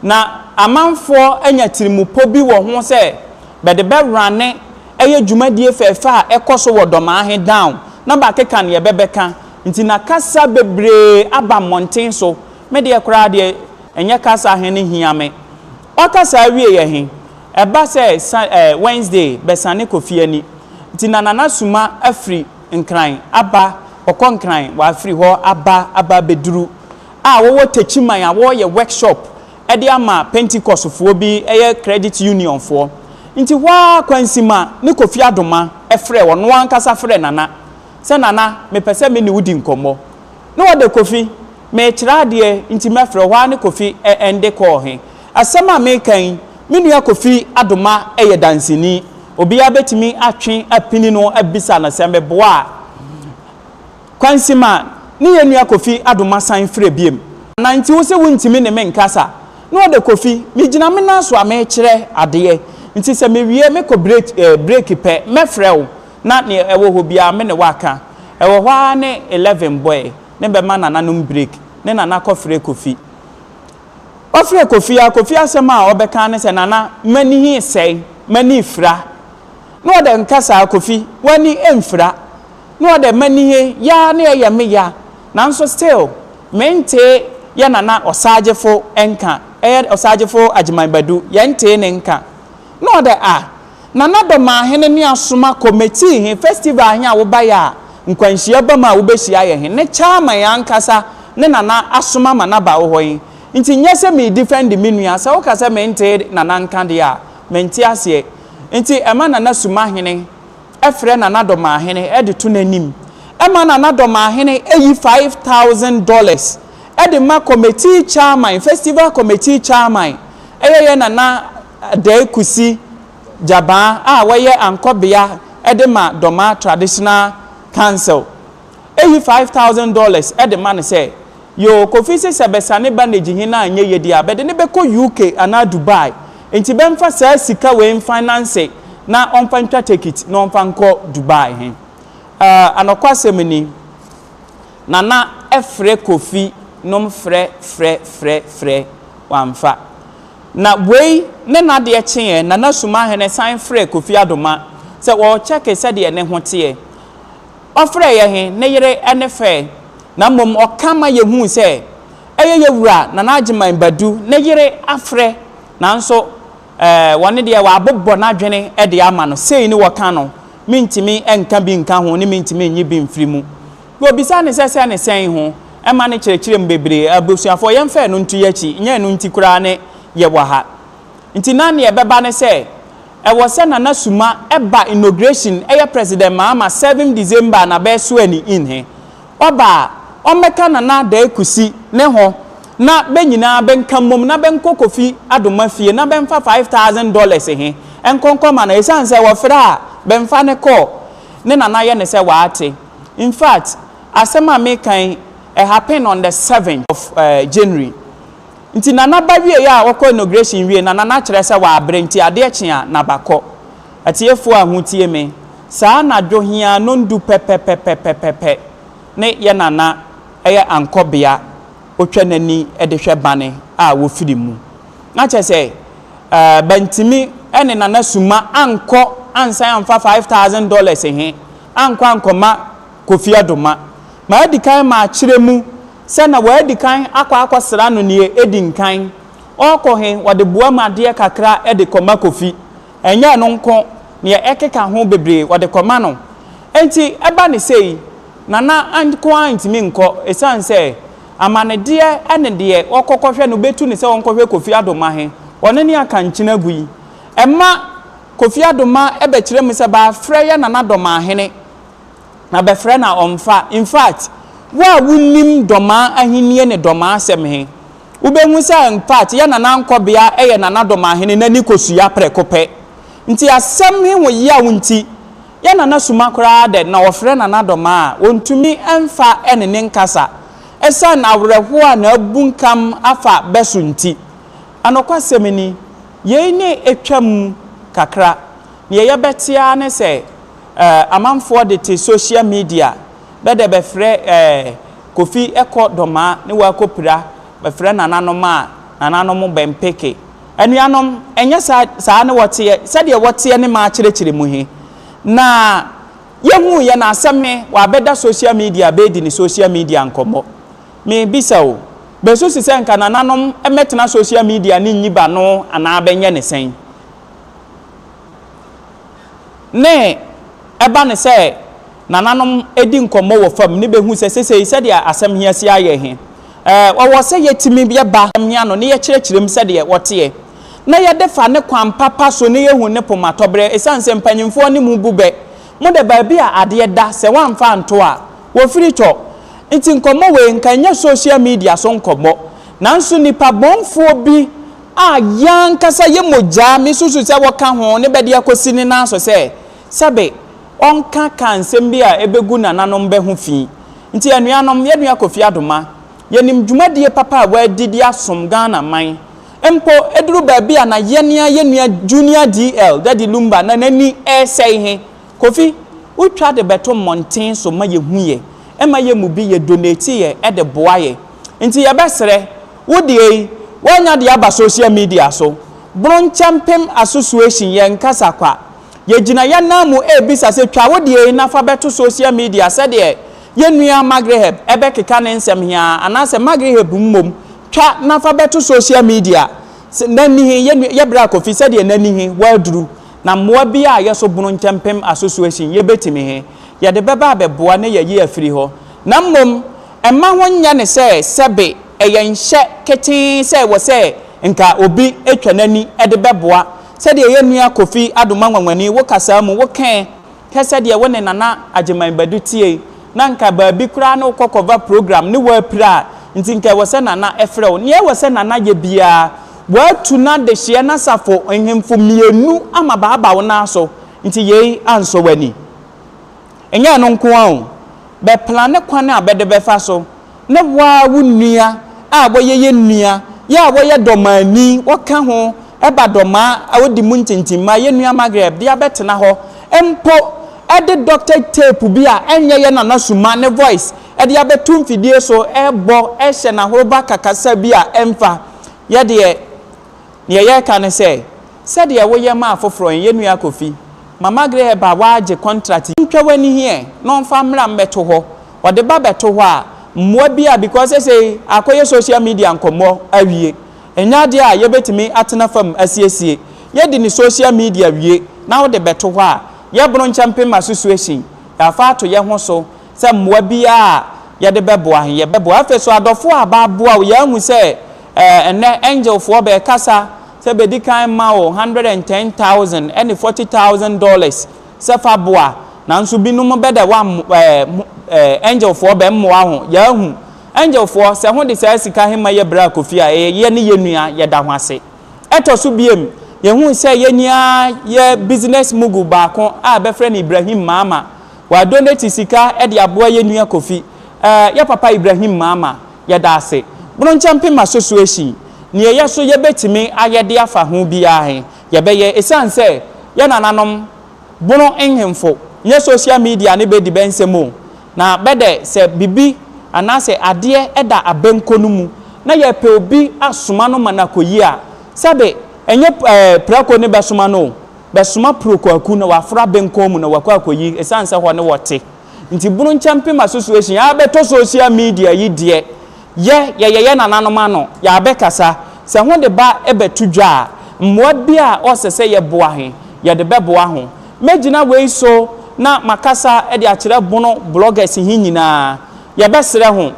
Na amanfoɔ anya tirimupɔ bi wɔ ho sɛ bɛde bɛwrane ɛyɛ dwumadie fɛɛfɛ a ɛkɔ so wɔ Dɔmaa he down na bɛakeka neɛ bɛbɛka nti na kasa bebree aba mmɔnten so. Me deɛ koraa deɛ ɛnyɛ kasa he ne hia me. Ɔka saa wieɛ he, ɛba sɛ sa ɛɛ Wednesday bɛsane kɔ fie ani nti na Nana Suma afiri Nkran aba, ɔkɔ Nkran wafiri hɔ aba aba abɛduru a wɔwɔ Techiman a wɔreyɛ workshop de ama Pentecostfoɔ bi yɛ credit union foɔ. Nti hɔ ara Kwansima ne Kofi Adoma frɛɛ, ɔno ankasa frɛɛ Nana sɛ Nana mepɛ sɛ me ne wo di nkɔmmɔ. Ne ɔde Kofi, merekyerɛ adeɛ nti mɛfrɛ wo, hɔ ara ne Kofi ɛnde kɔɔ he. Asɛm a mereka yi, me nua Kofi Adoma yɛ danseni. Obiara bɛtumi atwe apini no abisa no sɛ meboa a. Kwansima ne yɛn nua Kofi Adomah san frɛ biem. Na nti wo se wontumi ne me nkasa? Na ɔde Kofi, megyina me nan so a merekyerɛ adeɛ, nti sɛ mewie mekɔ break eh, break pɛ, mɛfrɛ wo na neɛ ɛwɔ hɔ biara me ne wo aka. Ɛwɔ hɔ ara ne 11 bɔe ne bɛma nananom break, ne Nana kɔfrɛ Kofi. Ɔfrɛ Kofi a, Kofi asɛm a ɔbɛka ara ne sɛ, Nana, m'ani he sɛe, m'ani fira. Na ɔdɛ nka saa, Kofi, w'ani mfira. Na ɔdɛ m'ani he ya na ɛyɛ me ya, nanso still mentee yɛ Nana Ɔsaagyefo nka, ɛyɛ Ɔsaagyefo Agyeman Badu, yɛntee ne nka. Na ɔdɛ ah, Nana Dɔmaahene ne asoma kɔmɛtii he, festival he a wobaeɛ a nkwanhyia ba mu a wobɛhyia yɛ he, ne chairman ankasa ne Nana asoma ma no aba wo hɔ he. Nti nyɛ sɛ meedifɛnde me nua, sɛ woka sɛ mentee Nana nka deɛ a, mente aseɛ. Nti ɛma Nana Sumahene frɛ Nana Dɔmaahene de to n'anim. Ɛma Nana Dɔmaahene yi $5,000 de ma kɔmɛtii chairman, festival committee chairman, ɛyɛ yɛ Nana Adei Kusi Gyabaa a wɔyɛ ankɔbea de ma Dɔma Traditional Council eyi $5,000 de ma no sɛ, Yoo, Kofi se sɛ bɛsane bandage he no anyɛ yie deɛ a, bɛde no bɛkɔ UK anaa Dubai, nti bɛmfa saa sika wei mfinance na ɔmfa ntwa tekit na ɔmfa nkɔ Dubai he. Uh, anɔkwasɛm ni, Nana frɛ Kofi nom frɛ frɛ frɛ frɛ, wamfa. Na wei ne n'adeɛ kyeeɛ, Nana Sumahene san frɛɛ Kofi Adoma sɛ ɔrekyɛke sɛdeɛ ne ho teɛ. Ɔfrɛeɛ he, ne yere ne fɛɛ, na mmom ɔka ma yɛhuu sɛ ɛyɛ yɛ wura Nana Agyeman Badu ne yere afrɛ, nanso eh, wɔne deɛ wɔabobɔ n'adwene de ama no, sei ne wɔka no, mentumi nka bi nka ho ne mentumi nyi bi mfiri mu. Wɔbisaa no sɛ sɛ ne sɛn ho, ɛma no kyerɛkyerɛ mu bebree. Abusuafoɔ, yɛmfa ɛno nto yɛakyi, nyɛ ɛno nti koraa ne yɛwɔ ha. Nti na neɛ ɛbɛba ne sɛ, ɛwɔ sɛ Nana Suma ba inauguration, ɛyɛ President Mahama 7 December na bɛ swear no in he. Ɔba a, ɔmmɛka Nana Dae Kusi ne ho na bɛ nyinaa bɛnka mmom na bɛnkɔ Kofi Adoma fie na bɛmfa $5,000 he nkɔ nkɔma no. Esiane sɛ wɔfrɛ a bɛmfa no kɔɔ, ne Nana yɛ no sɛ waate. In fact, asɛm a meka yi, ɛ happen on the seventh of January. Nti Nana ba wieɛ a ɔkɔ inauguration wie na Nana kyerɛ sɛ wabrɛ nti adeɛ kye a na bakɔ. Atiefoɔ a ho tie me, saa anadwo he ara nondu pɛpɛpɛpɛpɛpɛ ne yɛ Nana yɛ ankɔbea otwa n'ani de hwɛ bane a wofiri mu. Na kyerɛ sɛ bantumi ne Nana Suma ankɔ ansan amfa $5,000 he ankɔ ankɔma Kofi Adoma. Madi kan makyerɛ mu sɛ na wadi kan akɔ akɔsra no neɛ edi nkan. Ɔɔkɔ he, wɔde boa mu adeɛ kakra de kɔma Kofi. Ɛnyɛ ɛno nko, neɛ ɛkeka ho bebree wɔde kɔma no. Enti ɛba no sei, Nana nko ara ntumi nkɔ esiane sɛ amanedeɛ ne deɛ ɔkɔ kɔhwɛ no bɛtu no sɛ ɔnkɔhwɛ Kofi Adoma he, ɔno ne akankyene agu yi. Ɛma Kofi Adoma bɛkyerɛ mu sɛ bɛafrɛ yɛ Nana Dɔmaahene na bɛfrɛ no a ɔmfa. In fact, wo a wonim Dɔmaa ahennie ne Dɔmaa asɛm he, wobɛhu sɛ in fact yɛ Nana Ankɔbea yɛ Nana Dɔmaahene n'ani kosua prɛko pɛ. Nti asɛm he ho yaw nti, yɛ Nana Suma koraa dɛ na ɔfrɛ Nana Dɔmaa a, ɔntumi mfa ne ne nkasa ɛsiane awerɛhoɔ a n'abunkam afa bɛ so nti. Anokwasɛm ni, yei ne atwam kakra. Neɛ yɛbɛte ara ne sɛ eh, amanfoɔ de te social media bɛ dɛ bɛfrɛ eh, Kofi kɔ Dɔmaa ne wakɔ pira, bɛfrɛ nananom a, nananom bɛmpeke. Anuanom, ɛnyɛ saa, saa ne wɔteɛ, sɛdeɛ wɔteɛ ne maakyerɛkyerɛ mu he. Na yɛhuu yɛ na asɛm he, wabɛda social media bɛɛdi ne social media nkɔmmɔ. Mebisa o, bɛsusu sɛ nka nananom mmɛtena social media ne nyi bano anaa bɛnyɛ ne sɛn? Ne ɛba no sɛ nananom di nkɔmmɔ wɔ fam ne bɛhu sɛ sesei sɛdeɛ asɛm he asi ayɛ he, ɔwɔ sɛ yɛtumi yɛba he ano ne yɛkyerɛkyerɛ mu sɛdeɛ ɔteɛ, na yɛde fa ne kwan papa so ne yɛhu ne pomatɔberɛ, esiane sɛ mpanyimfoɔ ne mo bu bɛ, mo dɛ baabi a adeɛ da sɛ woamfa anto a, wɔfiri tɔ. Nti nkɔmmɔ wei nka ɛnyɛ social media so nkɔmmɔ, nanso nnipa bɔnfoɔ bi a yɛn ankasa yɛ mogyaa, me susu sɛ wɔka ho ne bɛde akɔsi ne nan so sɛ, sɛbe ɔnka ka nsɛm bi a ɛbɛgu nananom bɛ ho fi. Nti anuanom, yɛ nua Kofi Adoma, yɛnim dwumadie papa a wadi de asom Ghana man. Mpo ɛduru baabi a na yɛne a yɛ nua Junior DL, Daddy Lumba, na n'ani ɛresɛe he. Kofi, wotwa de bɛto mmɔnten so ma yɛhu yɛ, ɛma yɛ mu bi yɛ donate yɛ ɛde boa yɛ. Nti yɛbɛsrɛ, wo deɛ yi, woanya de aba social media so. Bono Nkyɛmpem Association yɛn nkasa kwa. Yɛgyina yɛn nan mu ebisa sɛ twa wo deɛ yi na fa bɛto social media sɛdeɛ yɛn nua Magreheb ɛbɛkeka ne nsɛm hia anaasɛ Magreheb mmom twa na fa bɛto social media n'ani he yɛbrɛ Kofi sɛdeɛ n'ani he wɔaduru na mmoa bi a yɛso Bono Nkyɛmpem Association yɛbɛtumi he yɛde bɛba abɛboa ne yɛyi afiri hɔ. Na mmom ɛma ho nyɛ ne sɛ sɛbe ɛyɛ nhyɛ ketee sɛ wɔ sɛ nka obi atwa n'ani ɛde bɛboa sɛdeɛ yɛn nua Kofi Adoma Nwanwani wo kasa mu wo kɛn kɛ sɛdeɛ wo ne Nana Agyeman Badu tie na nka baabi koraa ne wokɔ cover program ne woapira a nti nka ɛwɔ sɛ Nana ɛfrɛ wo. Nea ɛwɔ sɛ Nana yɛ biara wɔatu n'adehyeɛ n'asafo nhemfo mmienu ama baaba wo nan so nti yei ansɔ w'ani. Ɛnyɛ ɛno nko ara o, bɛpla ne kwan a bɛde bɛfa so ne waa wo nua a wɔyɛ yɛ nua yɛ a wɔyɛ dɔmaani wɔka ho ɛba dɔmaa a wɔdi mu ntintimma yɛ nua Magreb de abɛtena hɔ mpo ɛde doctor tape bi a ɛnyɛ yɛ Nana Suma ne voice ɛde abɛto mfidie so ɛbɔ ɛhyɛ n'ahoroba kakasa bi a ɛmfa yɛdeɛ. Nea yɛreka ne sɛ sɛdeɛ woyɛ ma afoforɔ yɛ nua Kofi ma Magreb a waagye contract ntwa w'ani hiɛ na ɔmfa mmra mmɛto hɔ. Ɔde ba bɛto hɔ a mmoa bi a because sɛsei akɔyɛ social media nkɔmmɔ awie ɛnyɛ adeɛ a yɛbɛtumi atena fam asiesie. Yɛdi ne social media wie na wode bɛto hɔ a yɛbono Nkyɛmpem Association yɛafa ato yɛ ho so sɛ mmoa biara a yɛde bɛboa he yɛbɛboa. Afei so adɔfoɔ a baaboa wo yɛahu sɛ ɛnɛ angelfoɔ bɛɛkasa sɛ bɛdi kan ma wo 110,000 ɛne $40,000 sɛ fa boa, nanso binom bɛdɛ wa angelfoɔ bɛmmoa ho. Yɛahu angelfoɔ sɛ ho de saa sika he ma yɛ berɛ a Kofi a ɛyɛ yɛ ne yɛ nua yɛda ho ase. Ɛtɔ so biem yɛhu sɛ yɛnyia yɛ business mogul baako a bɛfrɛ no Ibrahim Maama wadonate sika de aboa yɛ nua Kofi. Yɛ papa Ibrahim Maama, yɛda ase. Bono Nkyɛmpem Association nea yɛ so yɛbɛtumi ayɛ de afa ho biara he yɛbɛyɛ ɛsiane sɛ yɛ nananom bono nhemfo nyɛ social media ne bɛdi bɛnsɛm o na bɛdɛ sɛ bibi anaasɛ adeɛ ɛda abɛnko no mu na yɛpɛ obi asoma no ma no akɔyi a sɛbe ɛnyɛ prako ne bɛsoma no o bɛsoma prokwaku na waforo abɛnkɔn mu na wakɔ akɔyi ɛsiane sɛ hɔ ne wɔte. Nti Bono Nkyɛmpem Association yɛabɛtɔ social media yi deɛ yɛ yɛyɛyɛ nananom ano yɛabɛkasa sɛ ho de ba ɛbɛto dwa a mmoa bi a ɔsɛ sɛ yɛboa he yɛde bɛboa ho. Mɛgyina wei so na makasa de akyerɛ bono bloggers he nyinaa. Yɛbɛsrɛ ho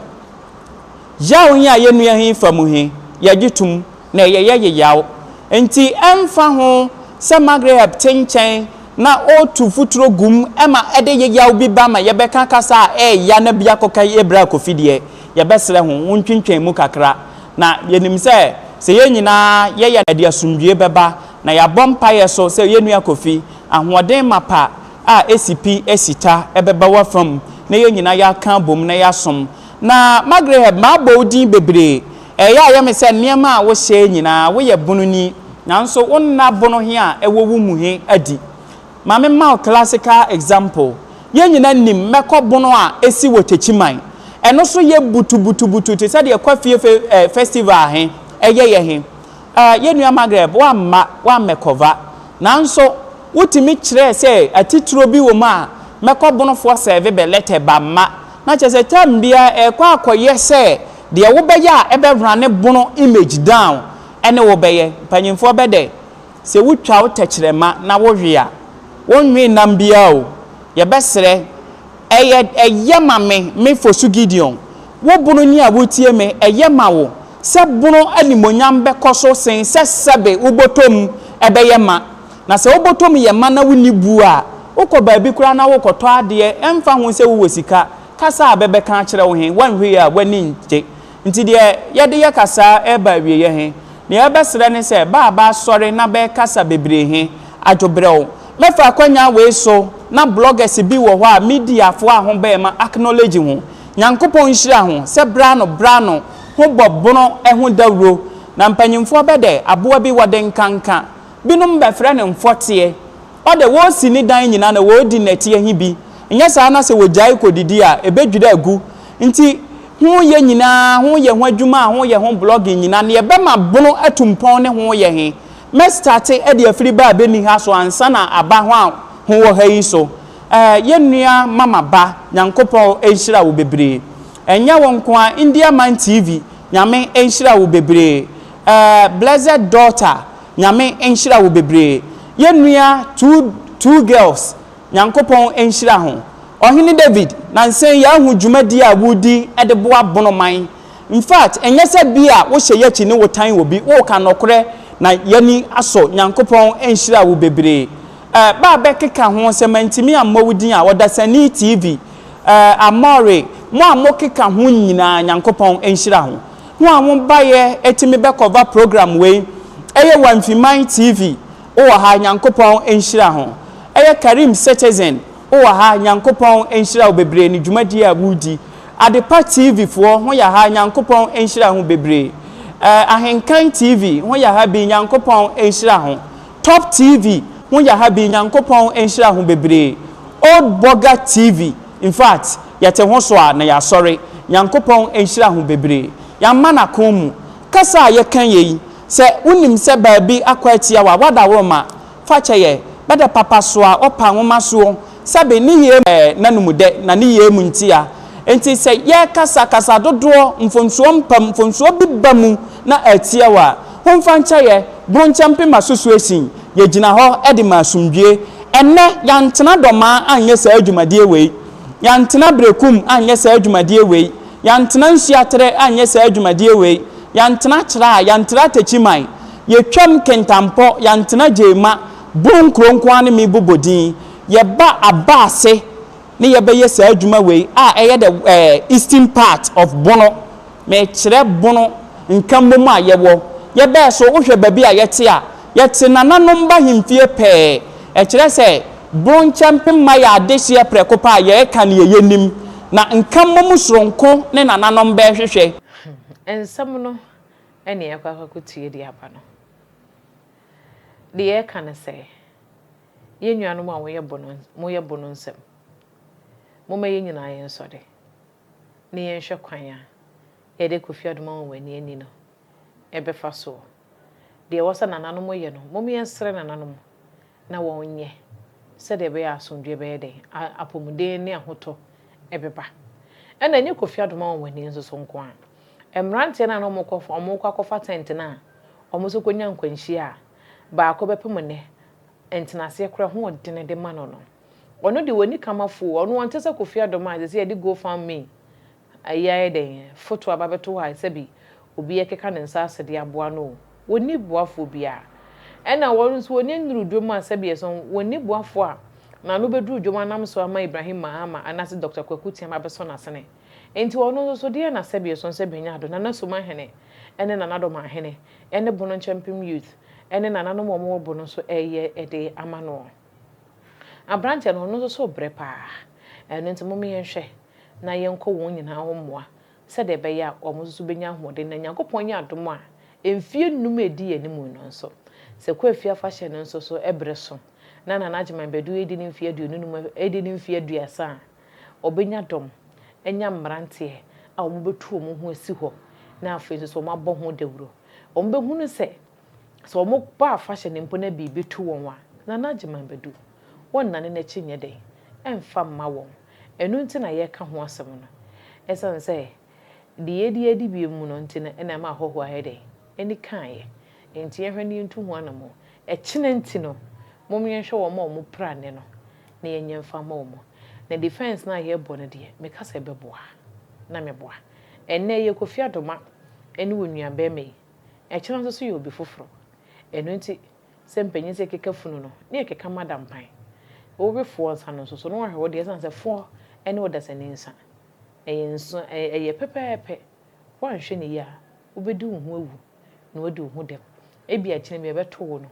yaw he a yɛnnua he fa mu he yɛgye tom na ɛyɛyɛ yeyaw nti ɛmfa ho sɛ Magreb te nkyɛn na ɔretu futuro gum ɛma ɛde yeyaw bi ba ma yɛbɛka kasa a ɛɛya na bi akɔka yɛbrɛ Kofi deɛ yɛbɛsrɛ ho wontwintwɛn mu kakra na yɛnim sɛ sɛ yɛn nyinaa yɛyɛ ɛde asomdwie bɛba na yɛabɔ mpaeɛ so sɛ yɛn nua Kofi ahoɔden mapa a esi pi esi ta ɛbɛba wafam na yɛn nyinaa yɛaka bom na yɛasom. Na Magreb maabɔ wo din bebree ɛyɛ a yɛ me sɛ nneɛma a wohyɛ nyinaa woyɛ bononi nanso wonna bono he a ɛwɔ wo mu he adi. Maame ma wo classical example, yɛn nyinaa nim mɛkɔ bono a esi wɔ Tekyiman ɛno so yɛ butubutubutu te sɛ deɛ kɔ fie festival he ɛyɛ yɛ he. Yɛn nua Magreb wamma wammɛkɔva nanso wotumi kyerɛ sɛ atitiro bi wɔ mu a mɛkɔ bonofoɔ sɛve bɛ lɛtɛ ba mma na kyerɛ sɛ tam biara ɛkɔ akɔyɛ sɛ deɛ wobɛyɛ a ɛbɛwura ne bono image down ɛne wobɛyɛ. Mpanyinfoɔ bɛdɛ sɛ wotwa wo tɛkyerɛma na wowe a wonwe nam biara o. Yɛbɛsrɛ ɛyɛ ɛyɛ ma me Fosu Gideon wo bono ni a wotie me ɛyɛ ma wo sɛ bono animonyam bɛkɔ so sen sɛ sɛbe wobɔtɔm ɛbɛyɛ ma na sɛ wobɔtɔm yɛ ma na wonni bu a wokɔ baabi koraa na wokɔtɔ adeɛ ɛmfa ho sɛ wowɔ sika kasa a bɛbɛka akyerɛ wo he wanhwɛ a w'ani ngye. Nti deɛ yɛde yɛ kasa ɛba awieɛ he nea yɛbɛsrɛ ne sɛ baaba asɔre na bɛkasa bebree he adwobrɛw. Mɛfa akwanya wei so na bloggers bi wɔ hɔ a mediafoɔ a ho bɛɛ ma acknowledge ho. Nyankopɔn nhyira ho sɛ bra no bra no ho bɔ bono ho dawuro na mpanyimfoɔ bɛ dɛ aboa bi wɔde nkanka binom bɛfrɛ no mfɔteɛ ɔdɛ wɔɔsi ne dan nyina na wɔɔdi nnɛteɛ he bi nyɛ saa na sɛ wɔgyae kɔdidi a ɛbɛdwiri agu nti ho yɛ nyinaa ho yɛ ho adwuma a ho yɛ ho blogging nyina neɛ bɛma bono atu mpɔn ne ho yɛ he mɛ starte de afiri bɛ a bɛnni ha so ansa na aba ho a ho wɔ ha yi so. Eh yɛn nua mama ba Nyankopɔn nhyira wo bebree Ɛnyɛ wo nko ara India man TV Nyame nhyira wo bebree eh Blessed daughter Nyame nhyira wo bebree Yɛn nua two girls Nyankopɔn nhyira ho Ɔhene David nansa yi yɛahu dwumadie a woredi de boa bono man In fact ɛnyɛ sɛ bi a wohyɛ yɛakyi ne wotan obi woka nɔkorɛ na yɛani asɔ Nyankopɔn nhyira wo bebree Eh, ba a bɛkeka ho, sɛ mantumi ammɔ wo din a, Ɔdasani TV, eh, Amore, mo a mokeka ho nyinaa, Nyankopɔn nhyira ho. Ho a mo baeɛ tumi bɛ cover program wei, ɛyɛ Wamfiman TV, wowɔ ha, Nyankopɔn nhyira ho. Ɛyɛ Karim Citizen, wowɔ ha, Nyankopɔn nhyira wo bebree ne dwumadie a woredi. Adepa TV foɔ, ho yɛ ha, Nyankopɔn nhyira ho bebree. Eh, Ahenkan TV, ho yɛ ha bi, Nyankopɔn nhyira ho. Top TV ho yɛ ha bi Nyankopɔn nhyira ho bebree Old Burger TV infact yɛte ho so a na yɛasɔre Nyankopɔn nhyira ho bebree Yɛama no akon mu kasa a yɛka yei Sɛ wonim sɛ baabi akɔ atia wo a w'adaworoma fa kyɛ yɛ Bɛdɛ papa so a ɔpa nwoma soɔ Sɛbe ne yie n'anomu dɛ na ne yie mu ntia Enti sɛ yɛrekasa kasa dodoɔ, mfomsoɔ mpam, mfomsoɔ bi ba mu na atia wo a, homfa nkyɛ yɛ, Bronkyɛ mpem Association, yɛgyina hɔ de ma asomdwie. Ɛnnɛ, yɛantena Dɔmaa anyɛ saa dwumadie wei, yɛantena Berekum anyɛ saa dwumadie wei, yɛantena Nsuaterɛ anyɛ saa dwumadie wei, yɛantena Kyraa, yɛantra Techiman, yɛtwam Kintampɔ, yɛantena Gyema, Bono nkuro nko ara ne mebobɔ din. Yɛba Abaase ne yɛbɛyɛ saa adwuma wei a ɛyɛ the eh, eastern part of Bono. Mekyerɛ Bono nkammom a yɛwɔ. Yɛbɛɛ so, wohwɛ baabi a yɛte a, yɛte nananom bahemfie pɛɛ. Ɛkyerɛ sɛ Bono nkyɛmpem yɛ adehyeɛ prɛko pɛ a yɛreka neɛ yɛnim. Na nkammom soronko ne nananom bɛrehwehwɛ. Nsɛm no ne yɛkɔ akɔtie de aba no. Deɛ yɛreka ne sɛ, Yɛn nuanom a wɔyɛ bo no, moyɛ bo no nsam. Momma yɛn nyinaa yɛnsɔre na yɛnhwɛ kwan a yɛde Kofi Adom Anwanwani ani no bɛfa soɔ. Deɛ ɛwɔ sɛ nananom yɛ no, mom yɛnsrɛ nananom na wɔnyɛ sɛdeɛ ɛbɛyɛ a asomdwoeɛ bɛyɛ dɛn, apɔmuden ne ahotɔ bɛba. Ɛna ɛnyɛ Kofi Adom Anwanwani nso so nko ara. Mmeranteɛ no a na wɔrekɔ akɔfa tent no a wɔn nso kɔnya nkwanhyia a baako bɛpem nnɛ, ntenaseɛ koraa ho ɔdene de ma no no. Ɔno deɛ ɔnni kamafoɔ o, ɔno ɔnte sɛ Kofi Adom a seesei yɛde go fund me ayi ayɛ dɛn foto aba abɛto hɔ a sɛbi obi ɛkeka ne nsa ase de aboa no o. Ɔnni boafoɔ biara. Ɛna wɔn nso wɔnni nnuru dwom a sɛbi ɛsɔn, wɔnni boafoɔ a n'ano bɛduru dwom anam so ama Ibrahim Mahama anaasɛ Doctor Kwaku Team abɛsɔ n'asene. Enti ɔno nso so deɛn na sɛbi ɛsɔn sɛ bɛnya ado, Nana Sumahene ne Nana Dɔmahene ne Bono Nkyɛmpem Youth ne nananom a wɔwɔ bo no nso reyɛ de ama noɔ. Aberanteɛ no, ɔno nso so rebrɛ pa ara. Ɛno nti mom yɛnhwɛ na yɛnkɔ wɔn nyinaa hɔ mmoa sɛdeɛ ɛbɛyɛ a wɔn nso so bɛnya ahoɔden na Nyankopɔn nyɛ adom a mfeɛ nnum a ɛdi yɛn anim no nso, sɛ Kwafi afahyɛ no nso so berɛ so na Nana Agyeman Badu redi ne mfeɛ 25, redi ne mfeɛ 30 a, ɔbɛnya dɔm, anya mmeranteɛ a wɔbɛtu wɔn ho asi hɔ na afei nso so wɔabɔ ho dawuro. Wɔbɛhunu sɛ, sɛ wɔba afahyɛ no mpo na biribi to wɔn a, Nana Agyeman Badu, wɔnnane n'akyi nyɛ dɛn? Ɛmfa mma wɔn. Ɛno nti na yɛreka ho asɛm no. Ɛsiane sɛ deɛ yɛadi adi bio mu no nti no na ɛma ahɔhoɔ ayɛ dɛn? Ani kaeɛ. Enti yɛnhwɛ na yɛntu ho anammɔn. Ɛkyena nti no, mom yɛnhwɛ wɔn a wɔpira nnɛ no na yɛnyɛ mfa mma wɔn. Na defense no a yɛrebɔ no deɛ, meka sɛ ɛbɛboa na meboa. Ɛnnɛ yɛ Kofi Adoma ne wo nuabarima yi, ɛkyena nso so yɛ obi foforɔ. Ɛno nti, sɛ mpanyin sɛ yɛkeka funu no, na yɛkeka ma dampan. Wowe foɔ nsa no nso so, na woahwɛ wo deɛ, ɛsiane sɛ foɔ ne ɔdasani nsa, ɛyɛ nso, ɛyɛ pɛpɛɛpɛ. Woanhwɛ no yie a, wobɛdi wo ho awu na woadi wo ho dɛm. Ebia kyena bi ɛbɛto wo no,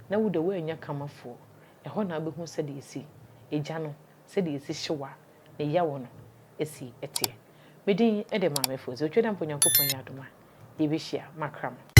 na wo deɛ woannya kamafoɔ. Ɛhɔ na wobɛhu sɛdeɛ ɛsi egya no, sɛdeɛ ɛsi hyew a ne yaw no si teɛ. Me din de Maame Fozi. Otwa dɛ mpo Nyankopɔn yɛ adom a, yɛbɛhyia. Makram.